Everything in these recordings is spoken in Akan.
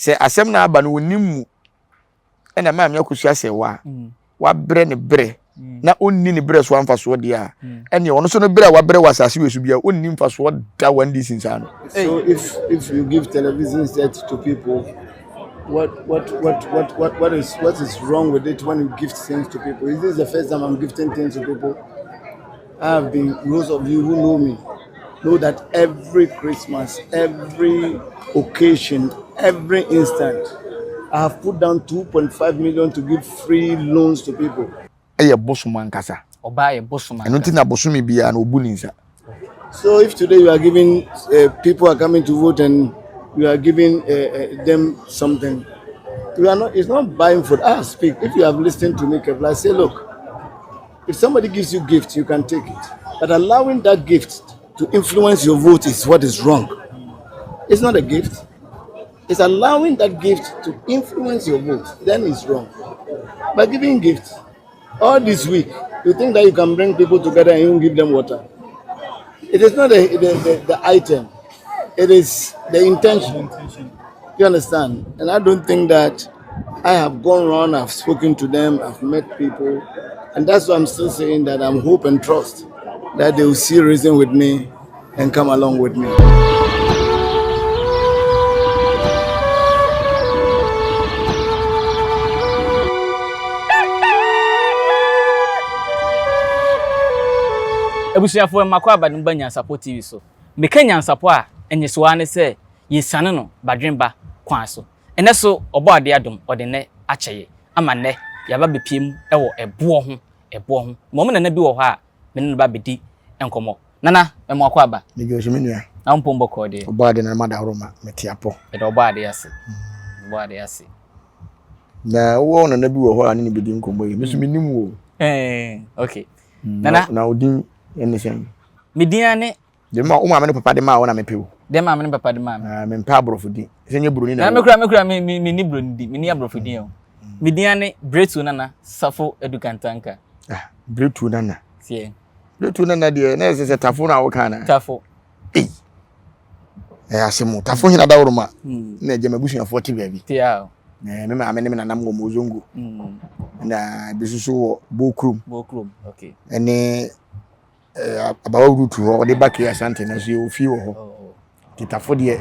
Sɛ asɛm no aba no ɔnim mu ɛna Maame Akosua Serwaa wabrɛ ne brɛ na ɔnni ne brɛ so amfasoɔ deɛ a ɛneɛ ɔno nso no brɛ a wabrɛ wɔ asase wei so biara ɔnni mfasoɔ da one day sinsaa no. So if if you give television set to people, what what what what what what is what is wrong with it when you gift things to people? Is this the first time I'm gifting things to people? I have been those of you who know me know that every Christmas, every occasion, every instant, I have put down 2.5 million to give free loans to people. Ɛyɛ bosom ankasa. Ɔbaa yɛ bosom ankasa. Ɛno nti na bosome biara no ɔbu ne nsa. So if today you are giving uh, people are coming to vote and you are giving uh, uh, them something, you are not. It's not buying food. I speak. If you have listened to me carefully, I say, look, if somebody gives you gift, you can take it. But allowing that gift to influence your vote is what is wrong. It's not a gift. It's allowing that gift to influence your vote. Then it's wrong. By giving gifts all this week, you think that you can bring people together and even give them water. It is not the, the, the, the item, it is the intention. You understand? And I don't think that I have gone round, I've spoken to them, I've met people, and that's why I'm still saying that I'm hope and trust that they will see reason with me and come along with me. Abusuafoɔ mmakɔ aba no ba Nyansapɔ TV so. Meka Nyansapɔ a, ɛnyesoa ne sɛ yɛsiane no badwemba kwan so. Ɛnnɛ so Ɔbɔadeɛ adom ɔde nnɛ akyɛ yɛ ama nnɛ yɛaba bɛpie mu wɔ ɛboɔ ho, ɛboɔ ho. Mmom nana bi wɔ hɔ a me ne no ba bɛdi nkɔmmɔ. Nana, mema wo akwaaba. Megye wo so me nua. Na wo mpom bɔkɔɔ deɛ? Ɔbɔadeɛ na madahoro ma mete apɔ. Meda Ɔbɔadeɛ ase. Ɔbɔadeɛ ase. Na wowɔ nana bi wɔ hɔ a ne ne bɛdi nkɔmmɔ yi. Me nso menim wo. Eh, okay. Nana. Na wo din ne sɛn? Me din ara ne. Deɛ ma wo maame ne papa de maa wo na mepɛ o. Deɛ maame ne papa de maa me. Ah, mempɛ aborɔfo din. Sɛ nyɛ buroni na. Na me kura me kura me me me ni buroni din, me ni aborɔfo din o. Me din ara ne Bretuo Nana Safo Adu Kantanka. Ah, Bretuo Nana. Tie. Bretuo Nana deɛ na ɛsɛ sɛ Tafo na woka na. Tafo. Ei. Ɛyɛ asɛm o. Tafo hena daworo ma. Na agya m'abusuafoɔ te baabi. Te a. Na me maame ne me nanam wɔ Mozongo. Na ebi nso so wɔ Bokurom. Bokurom, okay. Ɛne eh, abawa rutu hɔ ɔde ba kei asante no so yɛwɔ fie wɔ hɔ oh. tetafo deɛ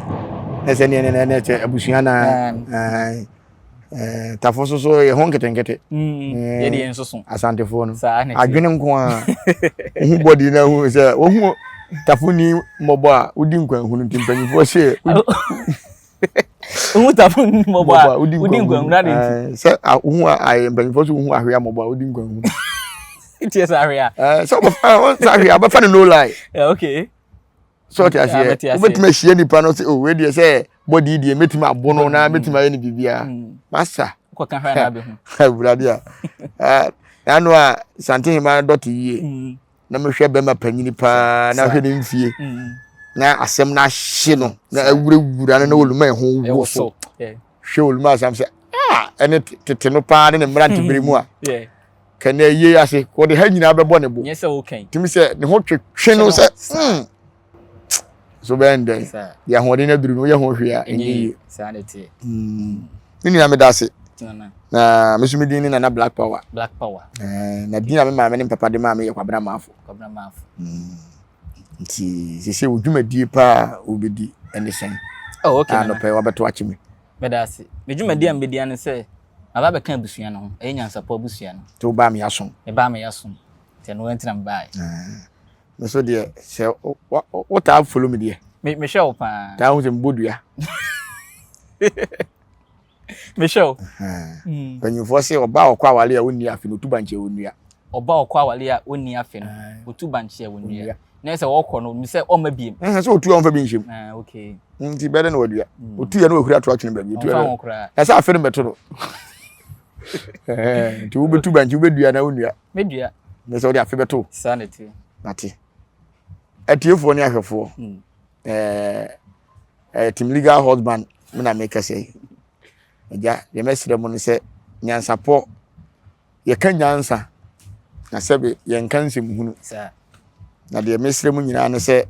na sɛ neɛ ne ne sɛ abusua na eh, tafo so so yɛ ho nketenkete mm, eh, asantefoɔ no adwene nko a wohu bɔdi na hu sɛ wohu tafo ni mmɔbɔ a wodi nkwanhunu nti mpanyinfoɔ sɛ Wohu tafo ni mmɔbɔ a wodi nkwanhunu ade nti. Sɛ wohu ayɛ mpanyinfoɔ sɛ wohu ahwea mmɔbɔ a wodi nkwanhunu. Nti ɛsɛ ahwea. Sɛ sɛ ahwea wobɛfa no no lie. Okay. Sɛ ɔte aseɛ wobɛtumi ahyia nipa no sɛ oh wei deɛ sɛ bɔdi deɛ mɛtumi abo no na mɛtumi ayɛ no biribiara. Mm. Masa. Kɔka hwɛ na abɛhu. Awurade a. Ano a Santehema dɔte yie. Mm. na mehwɛ bɛrima panyini paa na ahwɛ ne mfie mm. na asɛm no ahye no na awurawura no na oluma ɛho wo so hwɛ oluma asɛm sɛ ah ɛne tete no paa ne ne mmerante bere mu a kɛnɛ yie ase wɔde ha nyinaa bɛbɔ ne bo tumi sɛ ne ho twetwe no sɛ mm so bɛyɛ ndɛn deɛ ahoɔden no aduru no woyɛ ho hwee a ɛnyɛ yie me nua meda ase na me so me din ne nana black power black power eh, na din a me maame ne papa de maa me yɛ kwabena maafo kwabena maafo mm. nti sese wo dwumadie paa wobɛdi ɛne sɛn oh, okay, anɔpɛ wabɛto akye me meda ase me dwumadie a mebɛdi ane sɛ maba bɛka abusua no ho ɛyɛ nyansapɔ abusua no nti wobaa me asom mebaa me asom nti ɛno nti na mebaeɛ eh. Me so deɛ sɛ wotaa follow me deɛ. Me mehwɛ wo paa. Taa hu sɛ mebɔ dua. Mehwɛ wo. Hmm. Mpanyinfoɔ se ɔbaa ɔkɔ awale a ɔnni afe no otu bankye a ɔnnua. Ɔbaa ɔkɔ awale a ɔnni afe no otu bankye a ɔnnua. Na sɛ ɔkɔ no sɛ ɔmma biem. Ɛhɛn sɛ otu a ɔmfa bi nhyɛ mu. Ah, okay. Nti bɛyɛ dɛ na wadua. Hmm. Otu yɛ na wahuri ato atwene baabi. Otu yɛ. Ɔmfa ho koraa. Ɛsɛ afe no bɛto no. Nti wobɛtu bankye wobɛdua na wonnua. Mɛdua. Ne sɛ wode afe bɛto. Saa na ɛteɛ. Mate. Atiefoɔ ne ahwɛfoɔ. Hmm. Ɛɛ ɛɛ team legal husband me na mekasa yi. Agya deɛ mɛsrɛ mo ne sɛ nyansapɔ yɛka nyansa na sɛbe yɛnka nsɛmhunu. Saa. Na deɛ mesrɛ mo nyinaa ne sɛ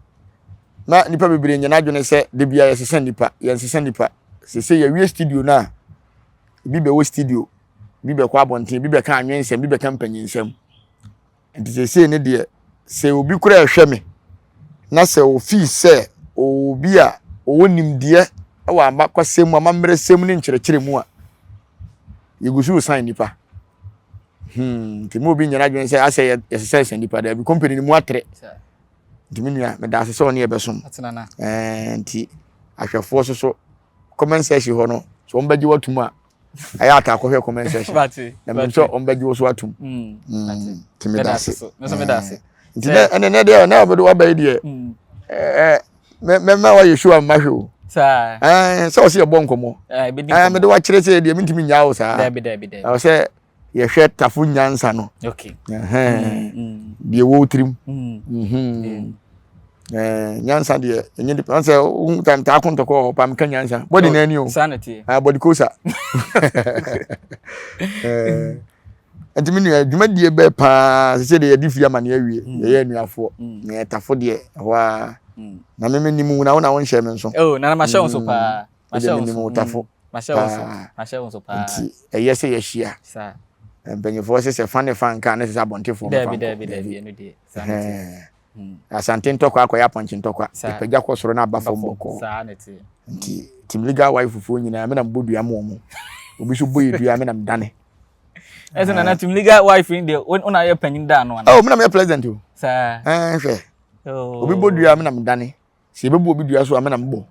na nipa bebree nyɛ n'adwene sɛ de bia yɛsesa nipa yɛnsesa nipa. Sese yɛwie studio no a, ebi bɛwɔ studio, bi bɛkɔ abɔnten, bi bɛka anwensɛm, bi bɛka mpanyinsɛm. Nti seesei ne deɛ, sɛ obi koraa rehwɛ me na sɛ ofii sɛ ɔwɔ obi a ɔwɔ nimdeɛ wɔ abakɔsɛm mu, amammerɛsɛm ne nkyerɛkyerɛ mu a, yɛgu so resan nnipa. Hmm, nti mo obi nyɛ n'adwene sɛ asɛ yɛsesɛsɛ nnipa daabi, company no mu atrɛ. Nti me nua, meda ase sɛ ɔne yɛbɛsom. Ɛɛ, nti ahwɛfoɔ so so comment section hɔ no, sɛ wɔn bɛgye watum a, ɛyɛ ata akɔhwɛ comment section na menim sɛ ɔmbɛgye wo so atom mm, mm, nti meda ase nti ɛnɛ nɛ deɛ na ɔbɛde waba yi deɛ mm. mɛma wayɛ show a mma hwɛ o sɛ ɔsɛ yɛbɔ nkɔmmɔ mede wakyerɛ sɛ deɛ mentumi nyaa wo saa ɛwɔ sɛ yɛhwɛ tafo nyansa no deɛ wɔ tirim mhm. Eh, nyansa deɛ ɛnyɛ nipa sɛ wohu tam taa ko ntɔkɔ hɔ pam ka nyansa bɔdi na ani o ah bɔdi kosa eh, nti me nua dwumadie bɛɛ paa sɛ sɛ deɛ yɛde fie ama ne awie mm. yɛyɛ anuafoɔ mm. na yɛtafo deɛ ɛhɔ a mm. na me menim wo na wo na wonhyɛ me nso oh, na mahyɛ wo nso paa mahyɛ wo nso wo tafo paa nti ɛyɛ sɛ yɛahyia mpanyinfoɔ sɛ sɛ fa ne fa nka ne sɛ sɛ abɔntefoɔ mfa nkɔ daabi Asante ntɔkwa akɔyɛ apɔnkye ntɔkwa. Ɛpagya kɔ soro na aba fam bɔkɔɔ. Nti team legal wife foɔ nyinaa me na mebɔ dua ma wɔn. Obi nso bɔ yɛ dua me na medane. Ɛsɛ nana team legal wife yi deɛ wo na yɛ panyin da ano ana? Oh, me na meyɛ president o. Saa. Ɛɛ hwɛ. Obi bɔ dua me na medane. Sɛ yɛbɛbu obi dua so a me na mebɔ.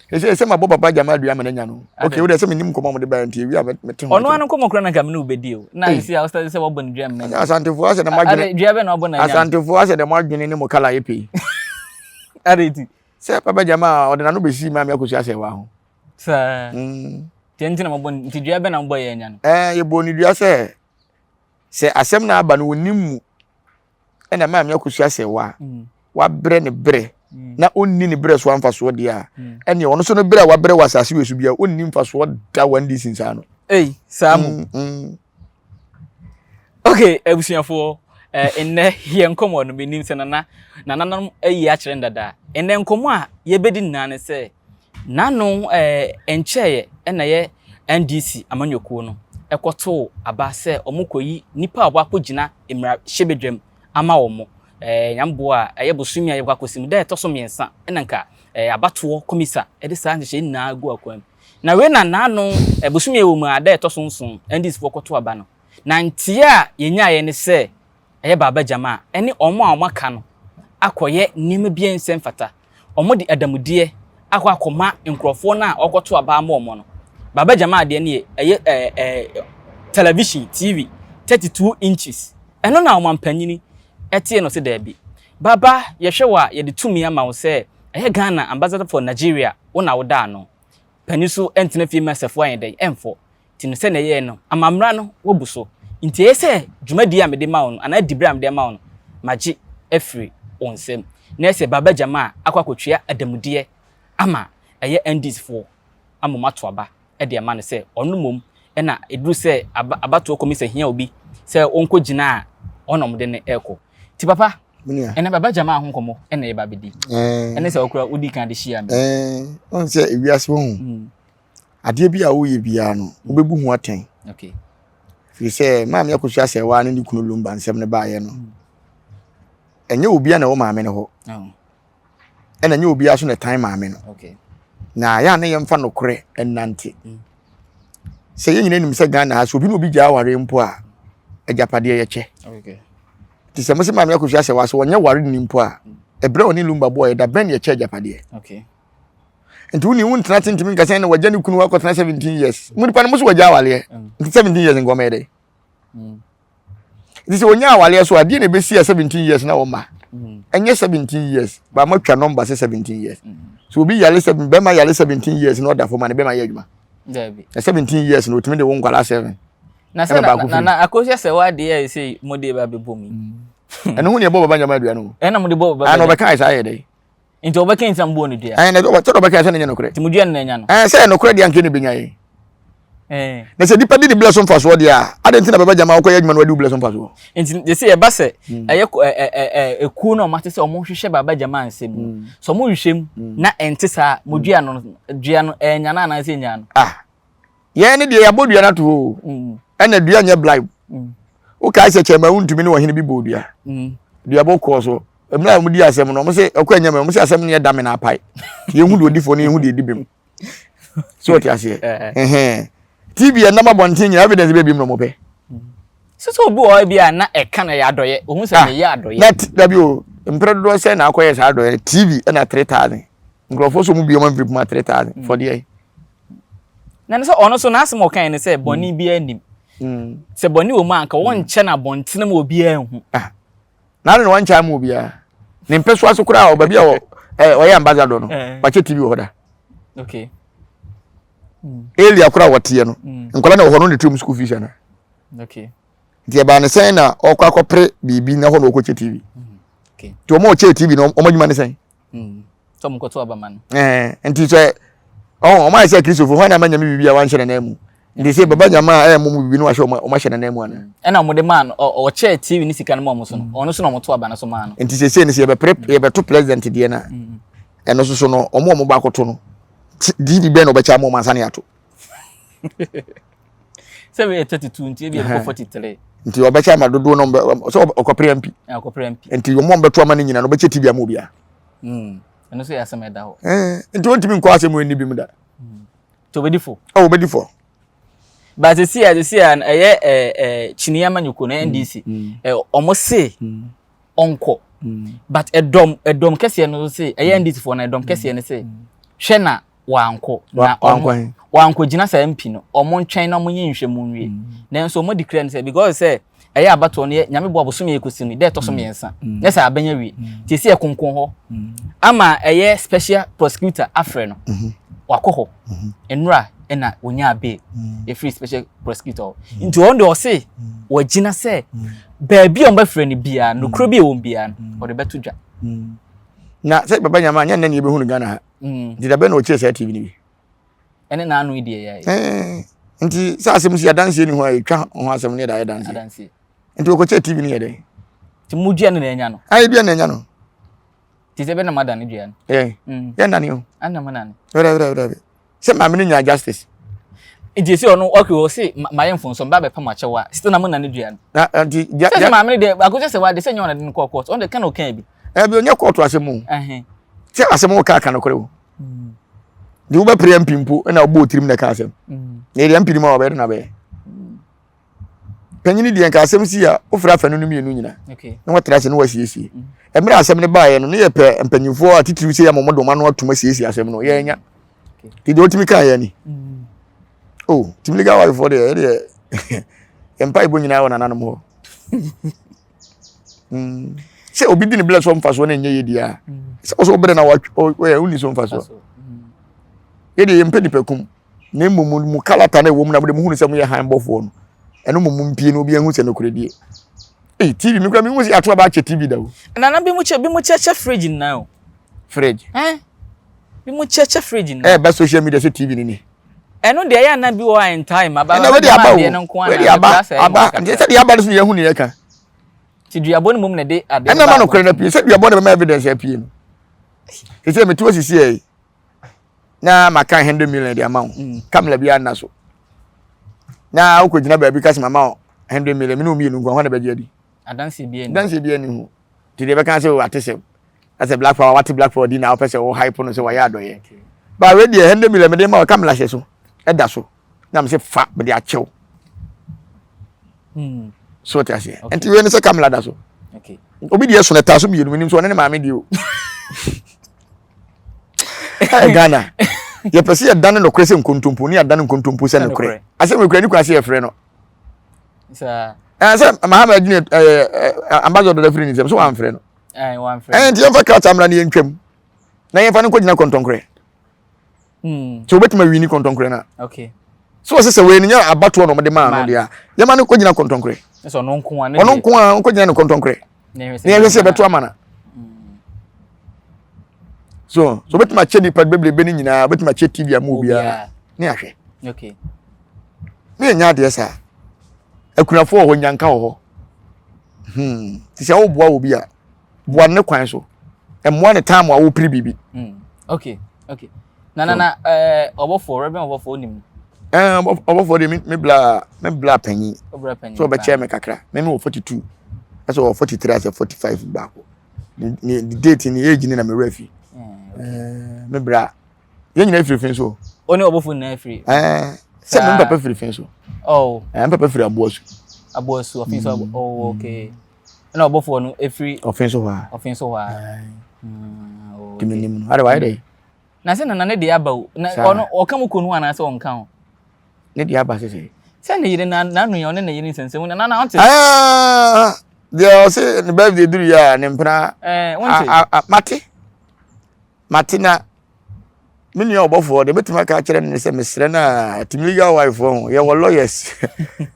Ɛsɛ sɛ mabɔ papa gyama dua ma no anya no. Okay, wo deɛ sɛ menim nkɔmmɔ a mode baeɛ nti ewie a mete ho. Ɔno ano nkɔmmɔ koraa na nka me ne wo bɛdi o. Na ɛsi a wosɛ sɛ wɔbɔ no dua ma no anya. Asantefoɔ asɛ dɛm adwene. Dua bɛ na wɔbɔ no anya. Asantefoɔ asɛ dɛm adwene ne mo kala yɛ pɛ yi. Ade ti. Sɛ papa gyama a ɔde n'ano bɛsi maame akɔsi asɛwa ho. Saa. Nti nti na mobɔ nti dua bɛ na mobɔ yɛ anya no. Ɛɛ yɛbɔ ne dua sɛ sɛ asɛm na aba no wɔnim mu ɛna maame akosua sɛ wa mm. wabrɛ ne brɛ mm. na ɔnni ne brɛ so amfasoɔ deɛ a mm. ɛneɛ ɔno so no brɛ a wabrɛ wɔ asase wei so bia ɔnni mfasoɔ da one day sinsaa no ei saa mu ok abusuafoɔ eh, nnɛ yɛ nkɔmmɔ no menim sɛ nana nananom ayi akyerɛ no dada nnɛ nkɔmmɔ a yɛbɛdi nyinaa ne sɛ N'ano nkyɛeɛ na yɛ NDC amanyɔkuo no kɔtoo aba sɛ wɔkɔyi nipa a wakɔgyina mmarahyɛbadwam ama wɔn. Nyame boa a ɛyɛ bosome a yɛbɛkɔ akɔsi mu da a ɛtɔ so mmiɛnsa na nka abatoɔ kɔmisa de saa nhyehyɛe nyinaa gu akwan mu. Na wei na n'ano bosome a ɛwɔ mu a da a ɛtɔ so nson NDC foɔ kɔtoo aba no. Na nteɛ a yɛnyaeɛ ne sɛ ɛyɛ Baaba Gyama a ɛne wɔn a wɔaka no akɔyɛ nneɛma bi a ɛnsɛ mfata. Wɔde adamudeɛ akɔ akɔma nkurɔfoɔ no a wɔkɔto aba ama wɔn no. Baaba Gyama deɛ no yɛ ɛyɛ ɛɛ ɛɛ television TV 32 inches. Ɛno na ɔmampanyini ɛtee no sɛ daabi. Baaba yɛhwɛ wo a yɛde tumi ama wo sɛ ɛyɛ Ghana ambassador for Nigeria wo na woda ano. Panin so ɛntena fie ma safuo ayɛ dɛn ɛmfɔ. Nti no sɛnea ɛyɛɛ no, amammra no woabu so. Nti ɛyɛ sɛ dwumadie a mede ma wo no, anaa diberɛ a mede ama wo no, magye afiri wo nsam. Na ɛsɛ Baba Jamaa akɔ akɔtua adamudeɛ ama ɛyɛ NDC foɔ ama wɔn ato aba de ama no sɛ ɔno mmom na ɛduru sɛ aba abatoɔ kɔmisa hia obi sɛ ɔnkɔgyina a, ɔno na wɔde no rekɔ. Nti papa, ɛnɛ Baba Jamaa ho nkɔmmɔ na yɛba abɛdi. Ɛne sɛ wokura wodi kan de hyia me. Wohu sɛ ewiase wahu. Adeɛ bi a woyɛ biara no, wobɛbu ho atɛn. Firi sɛ maame Akosua Asɛwaa ne ne kunu Lumba nsɛm no baeɛ no, mm. ɛnyɛ obia na ɛwɔ maame no hɔ. Oh. Ɛna ɛnyɛ obia so na ɛtan maame no. Na yɛ a ne yɛmfa nokorɛ nnante. Mm. Sɛ yɛn nyinaa nim sɛ Ghana ha sɛ obi ne obi gyaa aware mpo a, agyapadeɛ yɛkyɛ. Nti sɛ mo sɛ maame Akosua Asɛwaa sɛ wɔnyɛ ware ni mpo a, mm. ɛberɛ a ɔne Lumba bɔɔ yɛ da bɛn na yɛkyɛ agyapadeɛ. Nti woni wo ntena tentumi nka sɛ na wagya ne kunu akɔtena 17 years. Mo nipa no mo so wagya awaleɛ. Mm. Nti 17 years nka ɔmɛyɛ dɛ. Mm. Nti sɛ onya awaleɛ so adeɛ na ebesi a 17 years na ɔma. Mm. Ɛnyɛ 17 years. Ba mo atwa number sɛ 17 years. So obi yale 7 bɛma yale 17 years na ɔda fam a ne bɛma yɛ adwuma. Dabi. Na 17 years na otumi de wo nkwala 7. Na sɛ na na akosua sɛ wa deɛ ɛsɛ mo de ba bɛbɔ mu. Ɛno ho ne ɛbɔ baba nyama aduane o. Ɛna mo de bɔ baba. Ɛna ɔbɛka ayɛ saa yɛ dɛ. Nti ɔbɛka nti na mobɔɔ no dua. Ɛn na sɛ ɔbɛka sɛ ne nyɛ nokorɛ. Nti mo dua no na anya no. Ɛn sɛ nokorɛ deɛ anka ne bɛnya yɛn. Eh. Na sɛ nipa di ne blɛ so mfasoɔ deɛ a, adɛn nti na bɛbɛ gyama wokɔyɛ adwuma na wadi wo blɛ so mfasoɔ? Nti de sɛ yɛba sɛ hmm. ɛyɛ ekuo na wɔn ate sɛ wɔn hwehwɛ baba gyama nsɛm mu. Hmm. Sɛ wɔn hwehwɛ mu hmm. na ɛnte saa, mo dua no dua no ɛnya no anaasɛ ɛnya no. Ah, yɛn ne deɛ yɛabɔ dua no ato hɔ ɛna dua nyɛ blind. Wokae sɛ kyɛma wontumi ne ɔhene bi bɔ dua. Duabɔ kɔɔ so. Mmerɛ a wɔdi asɛm no, wɔn sɛ ɛkɔ ɛnyɛ mɛ, wɔn sɛ asɛm no yɛ dame na apae. Yɛhu deɛ odifoɔ no yɛhu deɛ edi bem. So wɔte aseɛ. Ɛhɛn. TV ɛnam abɔnten nyina evidence bɛɛ bi mu na wɔn pɛ. Sisi obi wɔ hɔ bi a na ɛka na yɛ adɔyɛ. Ohun sɛ meyɛ adɔyɛ. Na dabi o, mprɛ dodoɔ sɛ na akɔyɛ saa adɔyɛ TV ɛna 3000. Nkurɔfoɔ so mu bi wɔn mfiri puma 3000 for deɛ. Na ne sɛ ɔno so n'asɛm a ɔkae ne sɛ bɔne mm. biara nnim. Mm. Sɛ bɔne wɔ mu a anka wɔnkyɛ no abɔntene ma obiara nhu. Ah. Na ne wɔnkyɛ ama obiara. Ne mpɛsoa so koraa wɔ baabi a ɔyɛ ambassador no, eh. wakyɛ TV wɔ hɔ da. Okay. Mm. Elia koraa wɔteɛ no, mm. nkwadaa na wɔ hɔ no ne tuom school fees ana. Okay. Nti ɛbaa ne sɛn na ɔkɔ akɔpere biribi na hɔ na ɔkɔkyɛ TV. Mm. Okay. Nti wɔn a ɔkyɛ TV no wɔn adwuma ne sɛn. Mm. Sɛ ɔmo kɔto aba ma no. Ɛɛ nti sɛ ɔn ɔmo ayɛ sɛ kristofo hwan na ama nyame biribi a wanhyɛ n'anan mu nti sɛ baba nyame a ɛyɛ mo mu biribi no wahyɛ ɔmo ahyɛ n'anan mu ana. Mm. Ɛna ɔmo de maa no ɔkyɛɛ TV ne sika no ma ɔmo so no mm. ɔno so na ɔmo to aba no so maa no. Nti sɛ sɛ ne sɛ yɛbɛpere yɛbɛto president deɛ na mm. ɛno soso no ɔmo ɔmo ba akɔto no TV bɛn na ɔbɛkyɛ ama ɔmo ansa ne ato. Sɛ wei yɛ 32 nti ebi ɛkɔ 43. Nti ɔbɛkyɛ ama dodoɔ no sɛ ɔkɔpere MP. Ɔkɔpere MP. Nti wɔn a wɔbɛto ama no nyina no ɔbɛkyɛ TV ama obiara. Hmm. Ɛno nso yɛ asɛm ɛda hɔ. Nti wɔntumi nkɔ asɛm ɛni bi mu da. Hmm. Nti ɔbɛdi fo. Ɔ ɔbɛdi fo. But sisi a sisi a ɛyɛ ɛɛ ɛɛ kyiniiɛ amanyɔkuo no NDC ɛ ɔmo se ɔnkɔ but ɛdɔm ɛdɔm kɛseɛ no se ɛyɛ NDC foɔ no ɛdɔm kɛseɛ no se hwɛ na wankɔ na ɔmo wankɔ gyina saa MP no ɔmo ntwɛn na ɔmo nyɛ nhwɛmu nwie mm. nanso ɔmo declare no sɛ because sɛ ɛyɛ abatoɔ no yɛ nyame bɔ abosom yɛ ekosi no dɛ ɛtɔ so mm. mmiɛnsa mm. nyɛ sɛ abɛnya wie te sɛ ɛkonkon hɔ ama ɛyɛ special prosecutor afrɛ no mm-hmm. wakɔ hɔ mm-hmm. nnura ɛna onyaa bail efiri special prosecutor hɔ nti wɔn deɛ ɔse wɔgyina sɛ baabi a wɔbɛfrɛ no biara nokoro bi a wɔn biara no ɔde bɛto dwa. Na sɛ baba nyama nyɛ nnɛ na yɛbɛhu no Ghana ha. Mm. Nti dabɛn na ɔkyerɛ saa TV no bi? Ɛne n'ano yi deɛ yɛ. Eh, nti sɛ asɛm si adanseɛ ni ho a yɛtwa ho asɛm ne yɛde ayɛ danseɛ. Nti wɔkɔkyerɛ TV no yɛ dɛn? Nti mo dua no na anya no? Ayɛ dua na anya no. Nti sɛ bɛnam adane dua no? Eh, mm. yɛ nane o. Ana mo nane. Wɛrɛ wɛrɛ wɛrɛ. Sɛ maame no nya justice. Nti esi ɔno ɔkè wɔ se mayɛ mfonso mba bɛpa mo akyɛw a sisi na mo nane dua no. Na nti ja ja. Sɛ maame no deɛ akosɛ sɛ wade sɛ nyɛ ɔna de no kɔɔ court ɔno de ka na ɔka bi. Ɛbi ɔnyɛ court asɛm o. Sɛ asɛm wo ka ka nokorɛ o. Mm. Deɛ wobɛpere MP mpo ɛna wobɔ otirim na ɛka asɛm. Mm. Na yɛde MP no mu a wɔbɛyɛ de na bɛyɛ. Panyini deɛ nka asɛm si a wofrɛ afanu no mmienu nyina na wɔtra ase na wɔasiesie. Mm. Mmerɛ asɛm no baeɛ no ne yɛpɛ mpanyimfoɔ atitiriw sɛ yɛ mɔmɔde wɔn ano atom asiesie asɛm no yɛanya. Nti deɛ ɔtumi kaa yɛ ni. Mm. Oh, tumi legal wife deɛ ɛdeɛ yɛn mpaebɔ nyinaa wɔ nananom hɔ. Mm. Sɛ obi di ne blɛ so mfasoɔ na ɛnyɛ yɛ di a mm. sɛ ɔsɛ ɔbrɛ na wɔyɛ wonni so mfasoɔ. Yɛ deɛ yɛmpɛ nipa kum na mmom mu kalata na ɛwɔ mu na mode muhunu sɛ moyɛ han bɔfoɔ no ɛno mmom mpie no obi ahu sɛ nokorɛdie. Ei, TV mi kura mi hu sɛ ato aba akyɛ TV da o. Nana bi mu kyɛ bi mu kyɛ kyɛ fridge nyinaa o. Fridge. Eh? Bi mu kyɛ kyɛ fridge nyinaa. Ɛɛ ba social media sɛ TV ni ni. Ɛno deɛ ɛyɛ ana bi wɔ a ntae ma ba ɛna wede aba o wede aba aba nti sɛ deɛ aba no so yɛhu ne yɛka. Ti duabɔ no mmom na ɛde adeɛ ɛna ma nokorɛ no apue sɛ duabɔ no bɛma evidence apue no sɛ sɛ meto asisi ɛ na maka 100 million de ama wo mm. kamera bi anna so na wokɔgyina baabi ka sɛ mama wo 100 million mene wo mmienu nko hɔ na bɛgye adi adanseɛ bi ani ho nti deɛ bɛka sɛ ate sɛ asɛ black power wate black power di na wopɛ sɛ wo hype no sɛ wayɛ adɔyɛ ba wei deɛ 100 million mede ma wo kamera hyɛ so ɛda so na mesɛ fa mede akyɛw hmm. so ɔte aseɛ nti wei ne sɛ kamera da so obi deɛ so no ɛtaa so mmienu menim so ɔne ne maame deɛ o ɛyɛ Ghana yɛpɛ sɛ yɛdane nokorɛ sɛ nkontompo ne yɛadane nkontompo sɛ nokorɛ asɛm ekura ne kwan sɛ yɛfrɛ no sɛ Mahama adwene ambassador da firi ne nsɛm so wamfrɛ no ɛɛ nti yɛmfa krataa mmra ne yɛntwam na yɛmfa no nkɔgyina kɔntɔnkorɛ hmm. sɛ wobɛtumi awi ne kɔntɔnkorɛ no a sɛ wɔsɛ sɛ wei no nyɛ abatoɔ na ɔmde maa no deɛ a yɛma no kɔgyina kɔntɔnkorɛ ɔno nko a nkɔgyina ne kɔntɔnkorɛ na yɛhwɛ sɛ yɛbɛto ama no so so wobɛtumi akyɛ nipa bebrebe no nyinaa wobɛtumi akyɛ tv ama obiara ne ahwɛ okay. Ne yɛnyɛ adeɛ saa. Akunafoɔ wɔ hɔ, nyanka wɔ hɔ. Hmm. Te sɛ woboa obi a, boa ne kwan so. Mmoa ne time a wopere biribi. Hmm. Okay, okay. Na na na eh ɔbɔfoɔ, Reverend ɔbɔfoɔ onim. Eh ɔbɔfoɔ de me bla me bla panyin. Ɔbra panyin. So ɔbɛkyɛ me kakra. Me me wɔ 42. Ɛsɛ wɔ 43 asɛ 45 baako. Ne ne date ne age ne na me werɛ fi. Hmm, eh me bra. Yɛn nyinaa firi fi so. O ne ɔbɔfo nyinaa firi. Ɛɛ sɛ me papa firi fi so. Oh. Ɛɛ me papa firi aboa su. Aboa su ɔfi so mm. Oh okay. Ɛna ɔbɔfo no efiri. Ɔfi so hɔ a. Ɔfi so hɔ a. Mm, Tumi nim no. Ade wayɛ dɛ. Na sɛ nana ne deɛ aba o. Na ɔno ɔka mu kunu anaasɛ ɔnka ho. Ne deɛ aba sese. Sɛ ne yere na n'anu yɛ ɔne ne yere nsɛnsɛm na nana ɔnte. Deɛ ɔse ne birthday duru yɛ a ne mpena. Ɛɛ wonte. Mate. Mate na me nua ɔbɔfoɔ deɛ mɛtumi aka akyerɛ no ne sɛ mesrɛ no a team legal wife ho yɛwɔ lawyers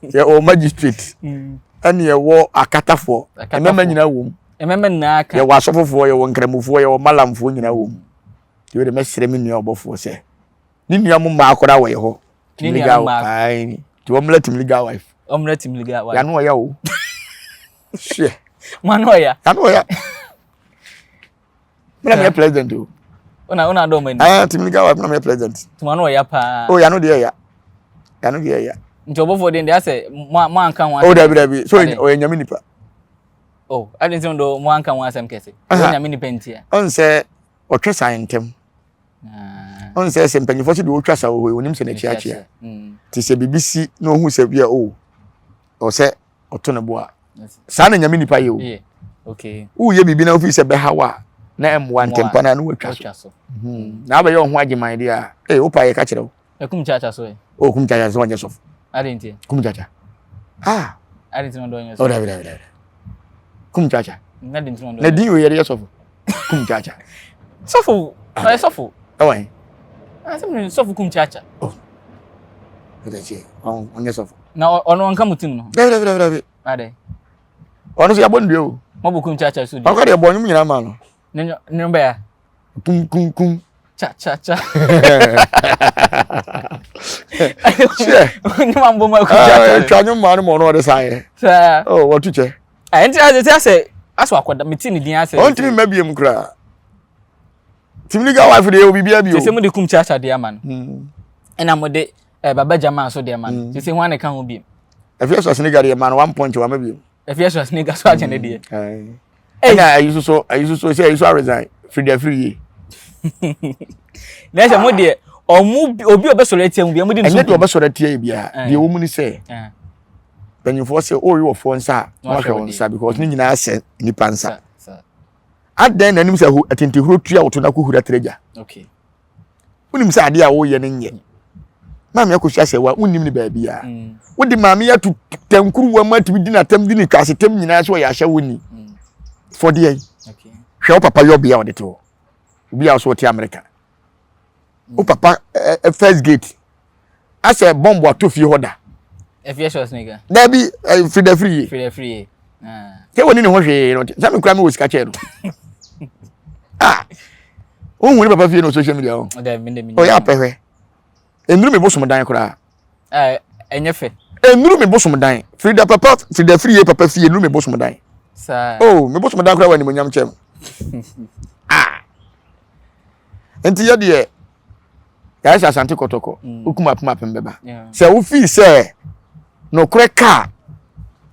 yɛwɔ magistrate mm. ɛne yɛwɔ akatafoɔ mmarima nyinaa wɔ mu mmarima nyinaa ka yɛwɔ asɔfofoɔ yɛwɔ nkramofoɔ yɛwɔ malamfoɔ nyinaa wɔ mu nti wode mɛsrɛ me nua ɔbɔfoɔ sɛ ne nua mo mmaa koraa wɔ yɛ hɔ team legal nti wɔmmra team legal wife wɔmmra team legal wife yɛano ɔyɛ o hwɛ mo ano ɔya yɛano ɔya mi na mi yɛ president o. Una una dɔn mɛ ni. Ɛɛ tìmí ga wa mi na mi yɛ president. Tuma n'o ya paa. O yanu deɛ ya yanu deɛ ya. Nti ɔbɔfo den de asɛ mo mo anka ho asɛm. O dabi dabi so ɔyɛ nyame nipa. O adi nti do mo anka ho asɛm kɛse. Ɔyɛ nyame nipa ntia. Ɔn sɛ ɔtwe san ntɛm. Ɔn sɛ sɛ mpanyinfoɔ sɛ deɛ ɔtwa sa wɔ hɔ yi onim sɛ n'akyi akyea. Ti sɛ biribi si na ohun sɛ bi a o ɔsɛ ɔto ne bo a saa na nyame nipa yɛ o woyɛ biribi na wofii sɛ bɛha wo a na ɛmmoa ntɛmpa no a na watwa so hmm. na abɛyɛ wo ho agyeman deɛ a ee wopa yɛ ka kyerɛ wo ɛkum kyakya so ɛ o kum kyakya sɛ ɔnyɛ sɔfo ade nti kum kyakya ah ade nti na ɔdɔ ɔnyɛ sɔfo oh dabi dabi dabi kum kyakya na de nti na ɔdɔ na din wei yɛde yɛ sɔfo kum kyakya sɔfo ɔyɛ sɔfo ɛwɔ he asɛm ne sɔfo kum kyakya oh ɔdɛ kyɛ ɔnyɛ sɔfo Na ɔno ɔnka mo tim no ho. Dabi dabi dabi dabi. Adɛ. Ɔno so yɛabɔ no dua o. Mɔbɔ kum cha cha so dua. Ɔkɔ deɛ bɔ nnwom nyinaa maa no. Ne nnwom bɛya. Kum kum kum. Cha cha cha. Hyɛ. Nnwom ambɔ ma kum cha cha. Twa nnwom maa no ma ɔno ɔde saa yɛ. Saa. Oh wɔto kyɛ. Ɛnti ase asɛ asɛ wakɔda meti ne din asɛ. Ɔntumi mma biem koraa. Team legal wife deɛ obi bia bio. Sɛ mo de kum cha cha deɛ ama no. Ɛna mo de Eh, baba gyama nso deɛ ma no. Mm. Sisi ho ane ka ho biem. Afia Schwarzenegger deɛ ma no one point wama biem. Afia Schwarzenegger so akyɛ ne deɛ. Mm. Ɛna ayi soso ayi soso sɛ ayi so aresign firi deɛ firi yie. Na ɛsɛ mo deɛ ɔmo obi a ɔbɛsɔrɔ atia mu bi ɔmo di ne so. Ɛnyɛ deɛ ɔbɛsɔrɔ atia yɛ biara deɛ wɔn mu ni sɛ mpanyinfoɔ sɛ ɔreyɛ wɔfoɔ nsa a na wahwɛ wɔn nsa because ne nyinaa sɛ nipa nsa. Adɛn na anim sɛ atentehuro tua woto na akɔhura tiri Okay. Wonim sɛ adeɛ a woyɛ no nyɛ. Maame akosua sɛ wa wonnim ne baabi a. Mm. Wode maame yi ato tankuruwa mu atumi di n'atam di ne twasetam nyinaa sɛ ɔyɛ ahyɛ wonni. Mm. Fɔdeɛ yi. Hwɛ wo papa yɛ ɔbea a ɔde te hɔ. Obi a ɔsɛ ɔte Amerika. Mm. Wo papa eh, eh, first gate. Asɛ bɔmbo ato fie hɔ da. Efie Schwarzenegger. Dabi, eh, Frida Free. Frida Free. Ah. Sɛ wɔni ne ho hwee no, sɛ me kura me wɔ sika kyɛɛ no. Ah. Wohu ne papa fie no social media hɔ. Ɔyɛ apɛhwɛ. Nnuru me bosom dan koraa. Ɛnyɛ fɛ. Nnuru me bosom dan. Frida papa, Frida Free papa fie nnuru me bosom dan. Saa. Oh, me bosom dan koraa wɔ animonyam kyɛm. Ah. Nti yɛ deɛ yɛayɛ sɛ asante kɔtɔkɔ mm. wokum apem apem bɛba sɛ wofii sɛ nokorɛ kaa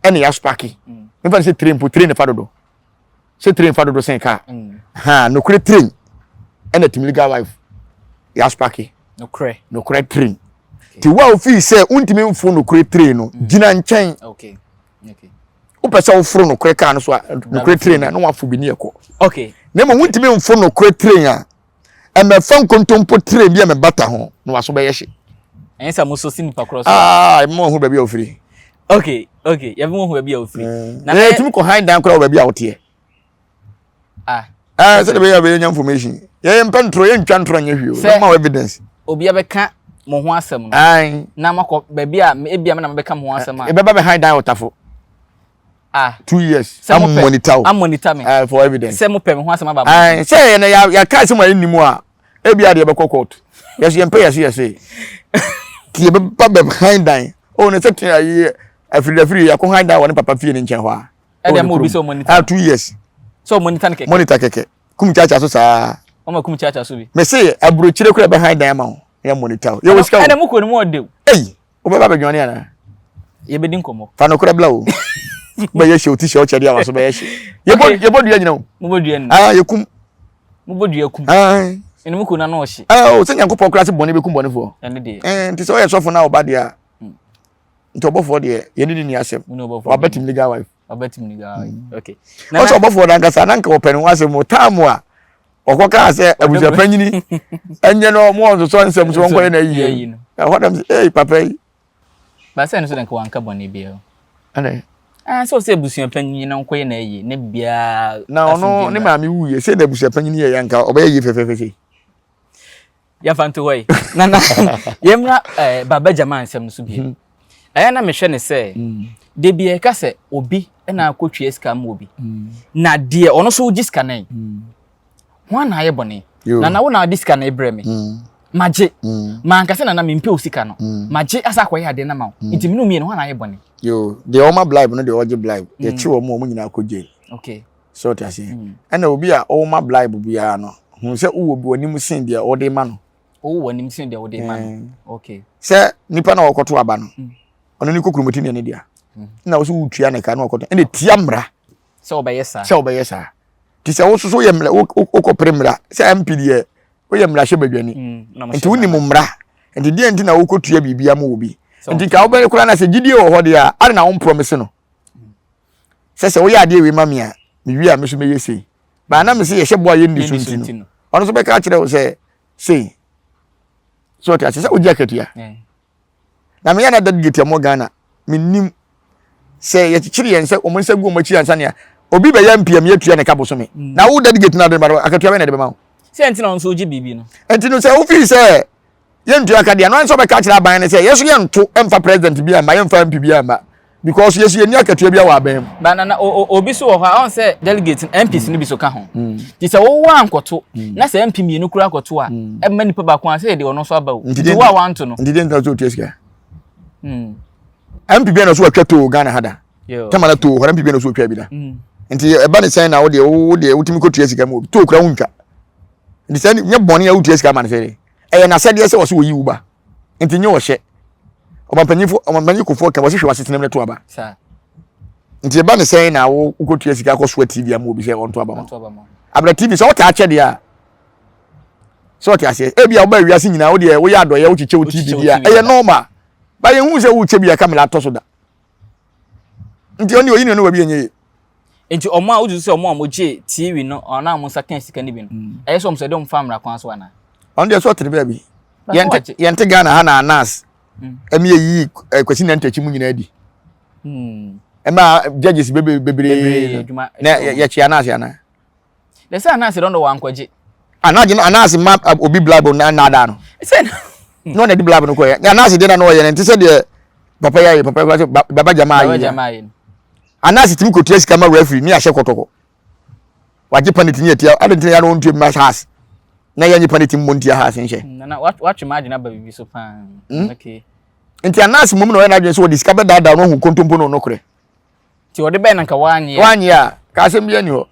ɛne yɛaspake mm. mefa no sɛ train mpo train fa dodo sɛ train fa dodo sɛn kaa mm. ha nokorɛ train ɛna team legal wife yɛaspake nokorɛ nokorɛ train nti wo a wofii sɛ wontumi mfo nokorɛ train no gyina nkyɛn wopɛ sɛ woforo nokorɛ kaa no so a nokorɛ train a na wafo bi ne ɛkɔ na mmom wontumi mfo nokorɛ train a ɛmɛfa nkontompo tire bi a mɛbata ho na waso bɛyɛ hye. Ɛnyɛ sɛ mo so si nipa korɔ so. Aa ɛmɛ mo ho baabi a ofiri. Okay okay yɛbɛ mo ho baabi a ofiri. Eh. Na yɛ tumi kɔ han dan koraa wɔ baabi a woteɛ. Ah. Ɛɛ sɛ de bɛyɛ bɛyɛ nya information. Yɛ yɛ mpɛ ntorɔ yɛ ntwa ntorɔ nyɛ hwee o. Sɛ ma evidence. Obi abɛka mo ho asɛm no. Ayi. Na makɔ baabi a ebi a me na mabɛka mo ho asɛm a. Ebɛba bɛ han dan ɔtafo. Ah. 2 years. Sɛ mo pɛ monitor o. Amonitor me. Uh, for evidence. Sɛ mo pɛ me ho asɛm aba. Ayi sɛ yɛ na yɛ yɛ ka asɛm a ɛnni mu a ebi adeɛ bɛkɔ court. Yɛsɛ yɛn pɛ yɛsɛ yɛsɛ. Ti yɛ bɛba bɛ han dan. Oh, ne sɛ te ayi afiri afiri yɛ akɔ han dan wɔ ne papa fie ne nkyɛn hɔ a. Ɛde ama obi sɛ ɔmonitor. Ah, 2 years. Sɛ ɔmonitor no kɛkɛ. Monitor kɛkɛ. Kum kyaakyaa so saa. Ɔma kum kyaakyaa so bi. Me se aburokyire kora bɛ han dan ama wo. Yɛ monitor wo. Yɛ wɔ sika o. Ɛna mu kɔ no mu ɔde o. Ei, wobɛba abɛdwane anaa? Yɛbɛdi nkɔmmɔ. Fa nokorɛ bla o. Wobɛyɛ hye o ti hyɛ ɔkyɛ deɛ awa so bɛyɛ hye. Yɛbɔ yɛbɔ dua nyina o. Mobɔ dua nyina. Ah, yɛkum. Mobɔ dua kum. Ah. Ɛna mu kɔ no ano ɔhye. Ah, o sɛ Nyankopɔn koraa se bɔne bɛkum bɔnefoɔ. Ɛno deɛ. Eh, nti sɛ ɔyɛ sɔfo na ɔba deɛ a. Nti ɔbɔfoɔ deɛ yɛne ne ni asɛm. Wabɛtim legal wife. Wabɛtim legal wife. Okay. Ɔsɛ ɔbɔfoɔ no ankasa na nka ɔpɛ ne ho asɛm o time a ɔkɔ kaa sɛ abusua panyini ɛnyɛ no ɔmo ɔnsosɔ nsɛm so ɔnkɔyɛ na ayi no ɛhɔ dɛm sɛ ei papa yi. Baasa no so dɛ nka wanka bɔne biara. Ɛnɛ. Ah, sɛ ɔsɛ abusua panyin na ɔnkɔyɛ na ayi ne biara. Na ɔno ne maame wuiɛ sɛ na abusua panyin yɛ yɛ nka ɔbɛyɛ yie fɛfɛɛfɛ sei. Yɛmfa nto hɔ yi. Nana, yɛmmra eh, Baba Gyama nsɛm no so bio. Mhm. Ɛyɛ na mehwɛ ne sɛ, mm. da bi ɛka sɛ obi na akɔtwea sika ma obi. Mm. Na deɛ ɔno nso wogye sika no yi, mm. ho na ayɛ bɔne. Nana wo na ɔde sika no brɛ me. Magye. Manka sɛ nana mempɛ wo sika no. Magye asa akɔyɛ adeɛ no ma wo. Nti mene mmienu ho na ayɛ bɔne. Yo, deɛ ɔma bribe no deɛ ɔgye bribe. Yɛkye wɔn mu wɔn nyinaa kɔ jail. Okay. So ɔte aseɛ. Mm. Ɛna obi a ɔma bribe biara no, hu sɛ wowɔ bi w'anim sen deɛ ɔde ma no. Wowɔ w'anim sen deɛ ɔde ma no. Mm. Okay. Sɛ nipa na ɔkɔto aba no, mm. ɔno ne kokuromoti ne ne dea. Na wo so wotua ne ka na ɔkɔto. Ɛna tia mmara. Sɛ ɔbɛyɛ saa. Sɛ ɔbɛyɛ saa. Ti sɛ wososo yɛ mmara wokɔpere mmara sɛ MP deɛ woyɛ mmarahyɛ badwani. Nti wonim mmara. Nti deɛ nti na wokɔtua biribi ama obi. Nti ka wobɛyɛ koraa na sɛ gyidie wɔ hɔ deɛ a, ade na wo mprɔmise no. Sɛ sɛ woyɛ adeɛ wei ma me a, mewie a me nso mɛyɛ sei. Baa na me sɛ yɛhyɛ bɔ a yɛnni so nti no, ɔno nso bɛka akyerɛ wo sɛ sei. So ɔte ase sɛ wogye akatua. Na meyɛ na delegate a wɔwɔ Ghana, mennim sɛ yɛkyekyere yɛn nsa, wɔn nsa gu wɔn akyi ansa nea obi bɛyɛ MP a meatua ne ka bosome. Mm. Na wo delegate no ade ba akatua bɛn na ɛde bɛma wo? Sɛ nti na ɔno nso wogye biribi no. Nti no sɛ wofii sɛ yɛntua ka deɛ no ansɛ ɔbɛka akyerɛ aban no sɛ yɛso yɛnto mfa president bi amma, yɛmfa MP bi amma because yɛso yɛnni akatua bi wɔ aban mu. Ba na na obi so wɔ hɔ a ɔn sɛ delegate MPs no bi so ka ho. Mm. Nti sɛ wowɔ ankɔto mm. na sɛ MP mmienu kura akɔto a mm. ɛma nipa baako a sɛ yɛde ɔno nso aba o. Nti wo a wanto no. Nti deɛ ntina sɛ otua sika. MP bi na so watwa too Ghana ha da. Tama na too hɔ MP bi na so otwa bi da. Nti ɛba ne sɛn na wo deɛ wo deɛ wotumi kɔtua sika mu obi too kura wontwa. Nti sɛ nyɛ bɔne a wotua sika ma no sɛ ɛyɛ n'asɛdeɛ sɛ wɔsɛ wɔyi wo ba nti nyɛ ɔhyɛ ɔmampanyinfo ɔmampanyin kofoɔ ka wɔsɛ hwɛ w'asetena mu na to aba nti ɛba ne sɛn na wo wokɔtua sika kɔ soa tv ama obi sɛ ɔnto aba ma abira tv sɛ ɔtaa kyɛ deɛ a sɛ ɔte aseɛ ebi a woba wiase nyinaa wo deɛ woyɛ adɔyɛ wokyekyɛ wo tv bi a ɛyɛ normal ba yɛn hu sɛ wokyɛ bi a kamera atɔ so da nti ɔne oyi ne ɔne wabi ɛnyɛ yie. Nti ɔmo a wosusu sɛ ɔmo a ɔmo gye TV no ɔno a ɔmo nsa ka sika no bi no mm. ɛyɛ sɛ ɔmo sɛ ɛde ɔmo fa mmara kwan so anaa. Ɔno deɛ sɛ ɔtene baabi yɛnte yɛnte Ghana ha na anas mm. ɛmi eyi eh, Kwasi Nyantakyi mu nyinaa di mm. ɛma judges bebree na yɛkye anas anaa. Na sɛ Anansi dɔn dɔ wankɔgye. Anagye no Anansi ma obi blab na naadaa no. Sɛ na ɔna de blab no kɔɛ. Na Anansi deɛ na na ɔyɛ no nti sɛ deɛ papa yɛ ayɛ papa yɛ baba gyama ayɛ. Baba gyama ayɛ no. Anansi tumi kɔtua sika ma referee ne ahyɛ kɔtɔkɔ. Wagye paneti ne atia ade ntina ya no ɔntua ma house. Na yɛnye paneti mmɔ ntia house nhyɛ. Nana watwe m'adwene aba biribi so paa. Hmm? Okay. Nti Anansi mmom na ɔyɛ n'adwene sɛ ɔde sika bɛdaadaa no ahu kontompo no nokorɛ. Nti ɔde bɛn na nka wanyɛ a. Wanyɛ a, ka asɛm bi ani hɔ.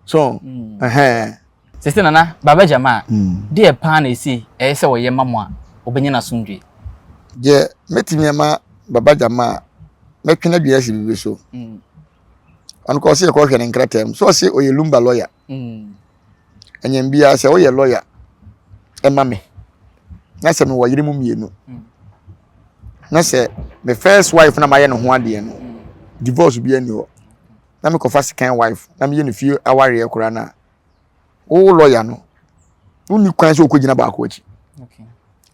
So, mm. ɛhɛn. Sese nana, Baba Jamaa, mm. deɛ paa na esi ɛyɛ sɛ ɔyɛ ma mo a, ɔbɛnya n'asomdwe. Deɛ mɛtumi ama Baba Jamaa, mɛtwe n'adwene asi biribi so. Mm. Ɔno kɔ ɔse yɛkɔhwɛ ne nkrataa mu. So ɔse ɔyɛ Lumba lawyer. Mm. Ɛnyɛn biara sɛ woyɛ lawyer ɛma me na sɛ mewɔ yere mu mmienu. Mm. Na sɛ me first wife na mayɛ ne ho adeɛ no, divorce bi ani hɔ. Na mekɔfa second wife na meyɛ ne fie awareɛ koraa no a, wo lawyer no, wonni kwan sɛ wokɔgyina baako akyi.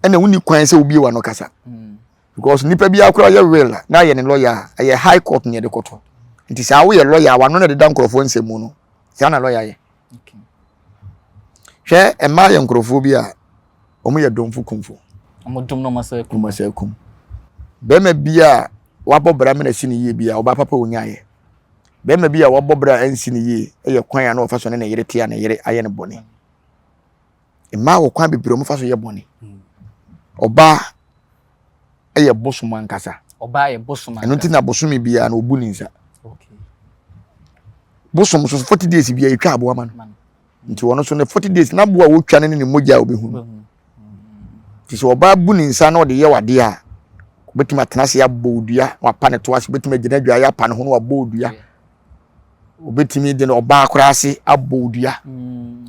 Ɛna wonni kwan sɛ wobie w'ano kasa. Mm. Because nipa bi akora yɛ will na ayɛ ne lawyer a, ɛyɛ high court na yɛde kɔto. Nti saa woyɛ lawyer a w'ano na ɛdeda nkurɔfoɔ nsɛm mu no, saa na lawyer yɛ. Hwɛ mmaa yɛ nkurɔfoɔ bi a wɔn yɛ domfo kumfo. Wɔn dom na wɔn asɛ kum. Wɔn asɛ kum. Bɛrima bi a wabɔ bra mena si ne yie bi a ɔbaa papa onyaayɛ. Bɛrima bi a wabɔ bra ansi ne yie yɛ kwan a na ɔfa so ne ne yere te a ne yere ayɛ no bɔne. Mmaa wɔ kwan bebree wɔn fa so yɛ bɔne. Ɔbaa. yɛ bosom ankasa. Ɔbaa yɛ bosom ankasa. Ɛno nti na bosome biara no obu ne nsa. Bosom so 40 days biara yɛtwa aboa ma no. Nti ɔno so ne 40 days n'aboa a wɔtwa no ne ne mogya a wɔbɛhu no. Nti sɛ ɔbaa bu ne nsa na ɔde yɛ wadeɛ a, obɛtumi atena ase abɔ odua na wapa ne to ase, obɛtumi agyina adwaeɛ apa ne ho na wabɔ odua. Obɛtumi de no ɔbaa koraa ase abɔ odua.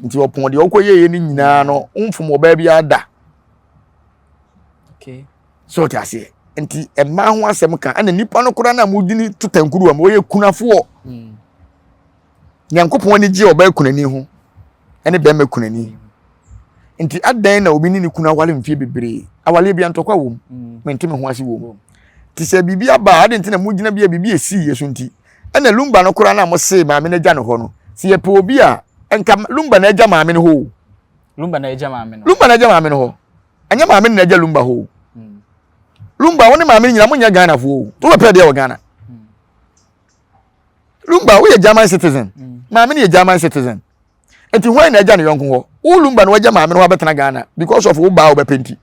Nti ɔpɔn deɛ ɔkɔ yɛyɛ no nyinaa no, womfom ɔbaa biara da. Okay. So ɔte aseɛ. Nti mmaa ho asɛm ka ɛna nipa no koraa na modi ne to tankuruwa mu ɔyɛ kunafoɔ. Nyankopɔn ani gye ɔbaa kunani ho ɛne bɛrima kunani. Nti adɛn na obi ne ne kunu awale mfie bebree awaleɛ bi antɔkwa wɔ mu mente me ho ase wɔ mu. Nti sɛ biribi aba a adɛn nti na mogyina bi a biribi esii yɛ so nti ɛna lumba no koraa na mo se maame no agya no hɔ no sɛ yɛpɛ obi a nka lumba na agya maame no hɔ o. Lumba na agya maame no. Lumba na agya maame no hɔ. Ɛnyɛ maame no na agya lumba hɔ o. Lumba wo ne maame no nyina monyɛ Ghanafoɔ o. Wobɛpɛ deɛ wɔ Ghana. Lumba woyɛ German citizen. Maame no yɛ German citizen. Nti hwan na agya ne yɔnko hɔ? Wo Lumba na wagya maame no hɔ abɛtena Ghana because of wo baa wobɛpɛ nti.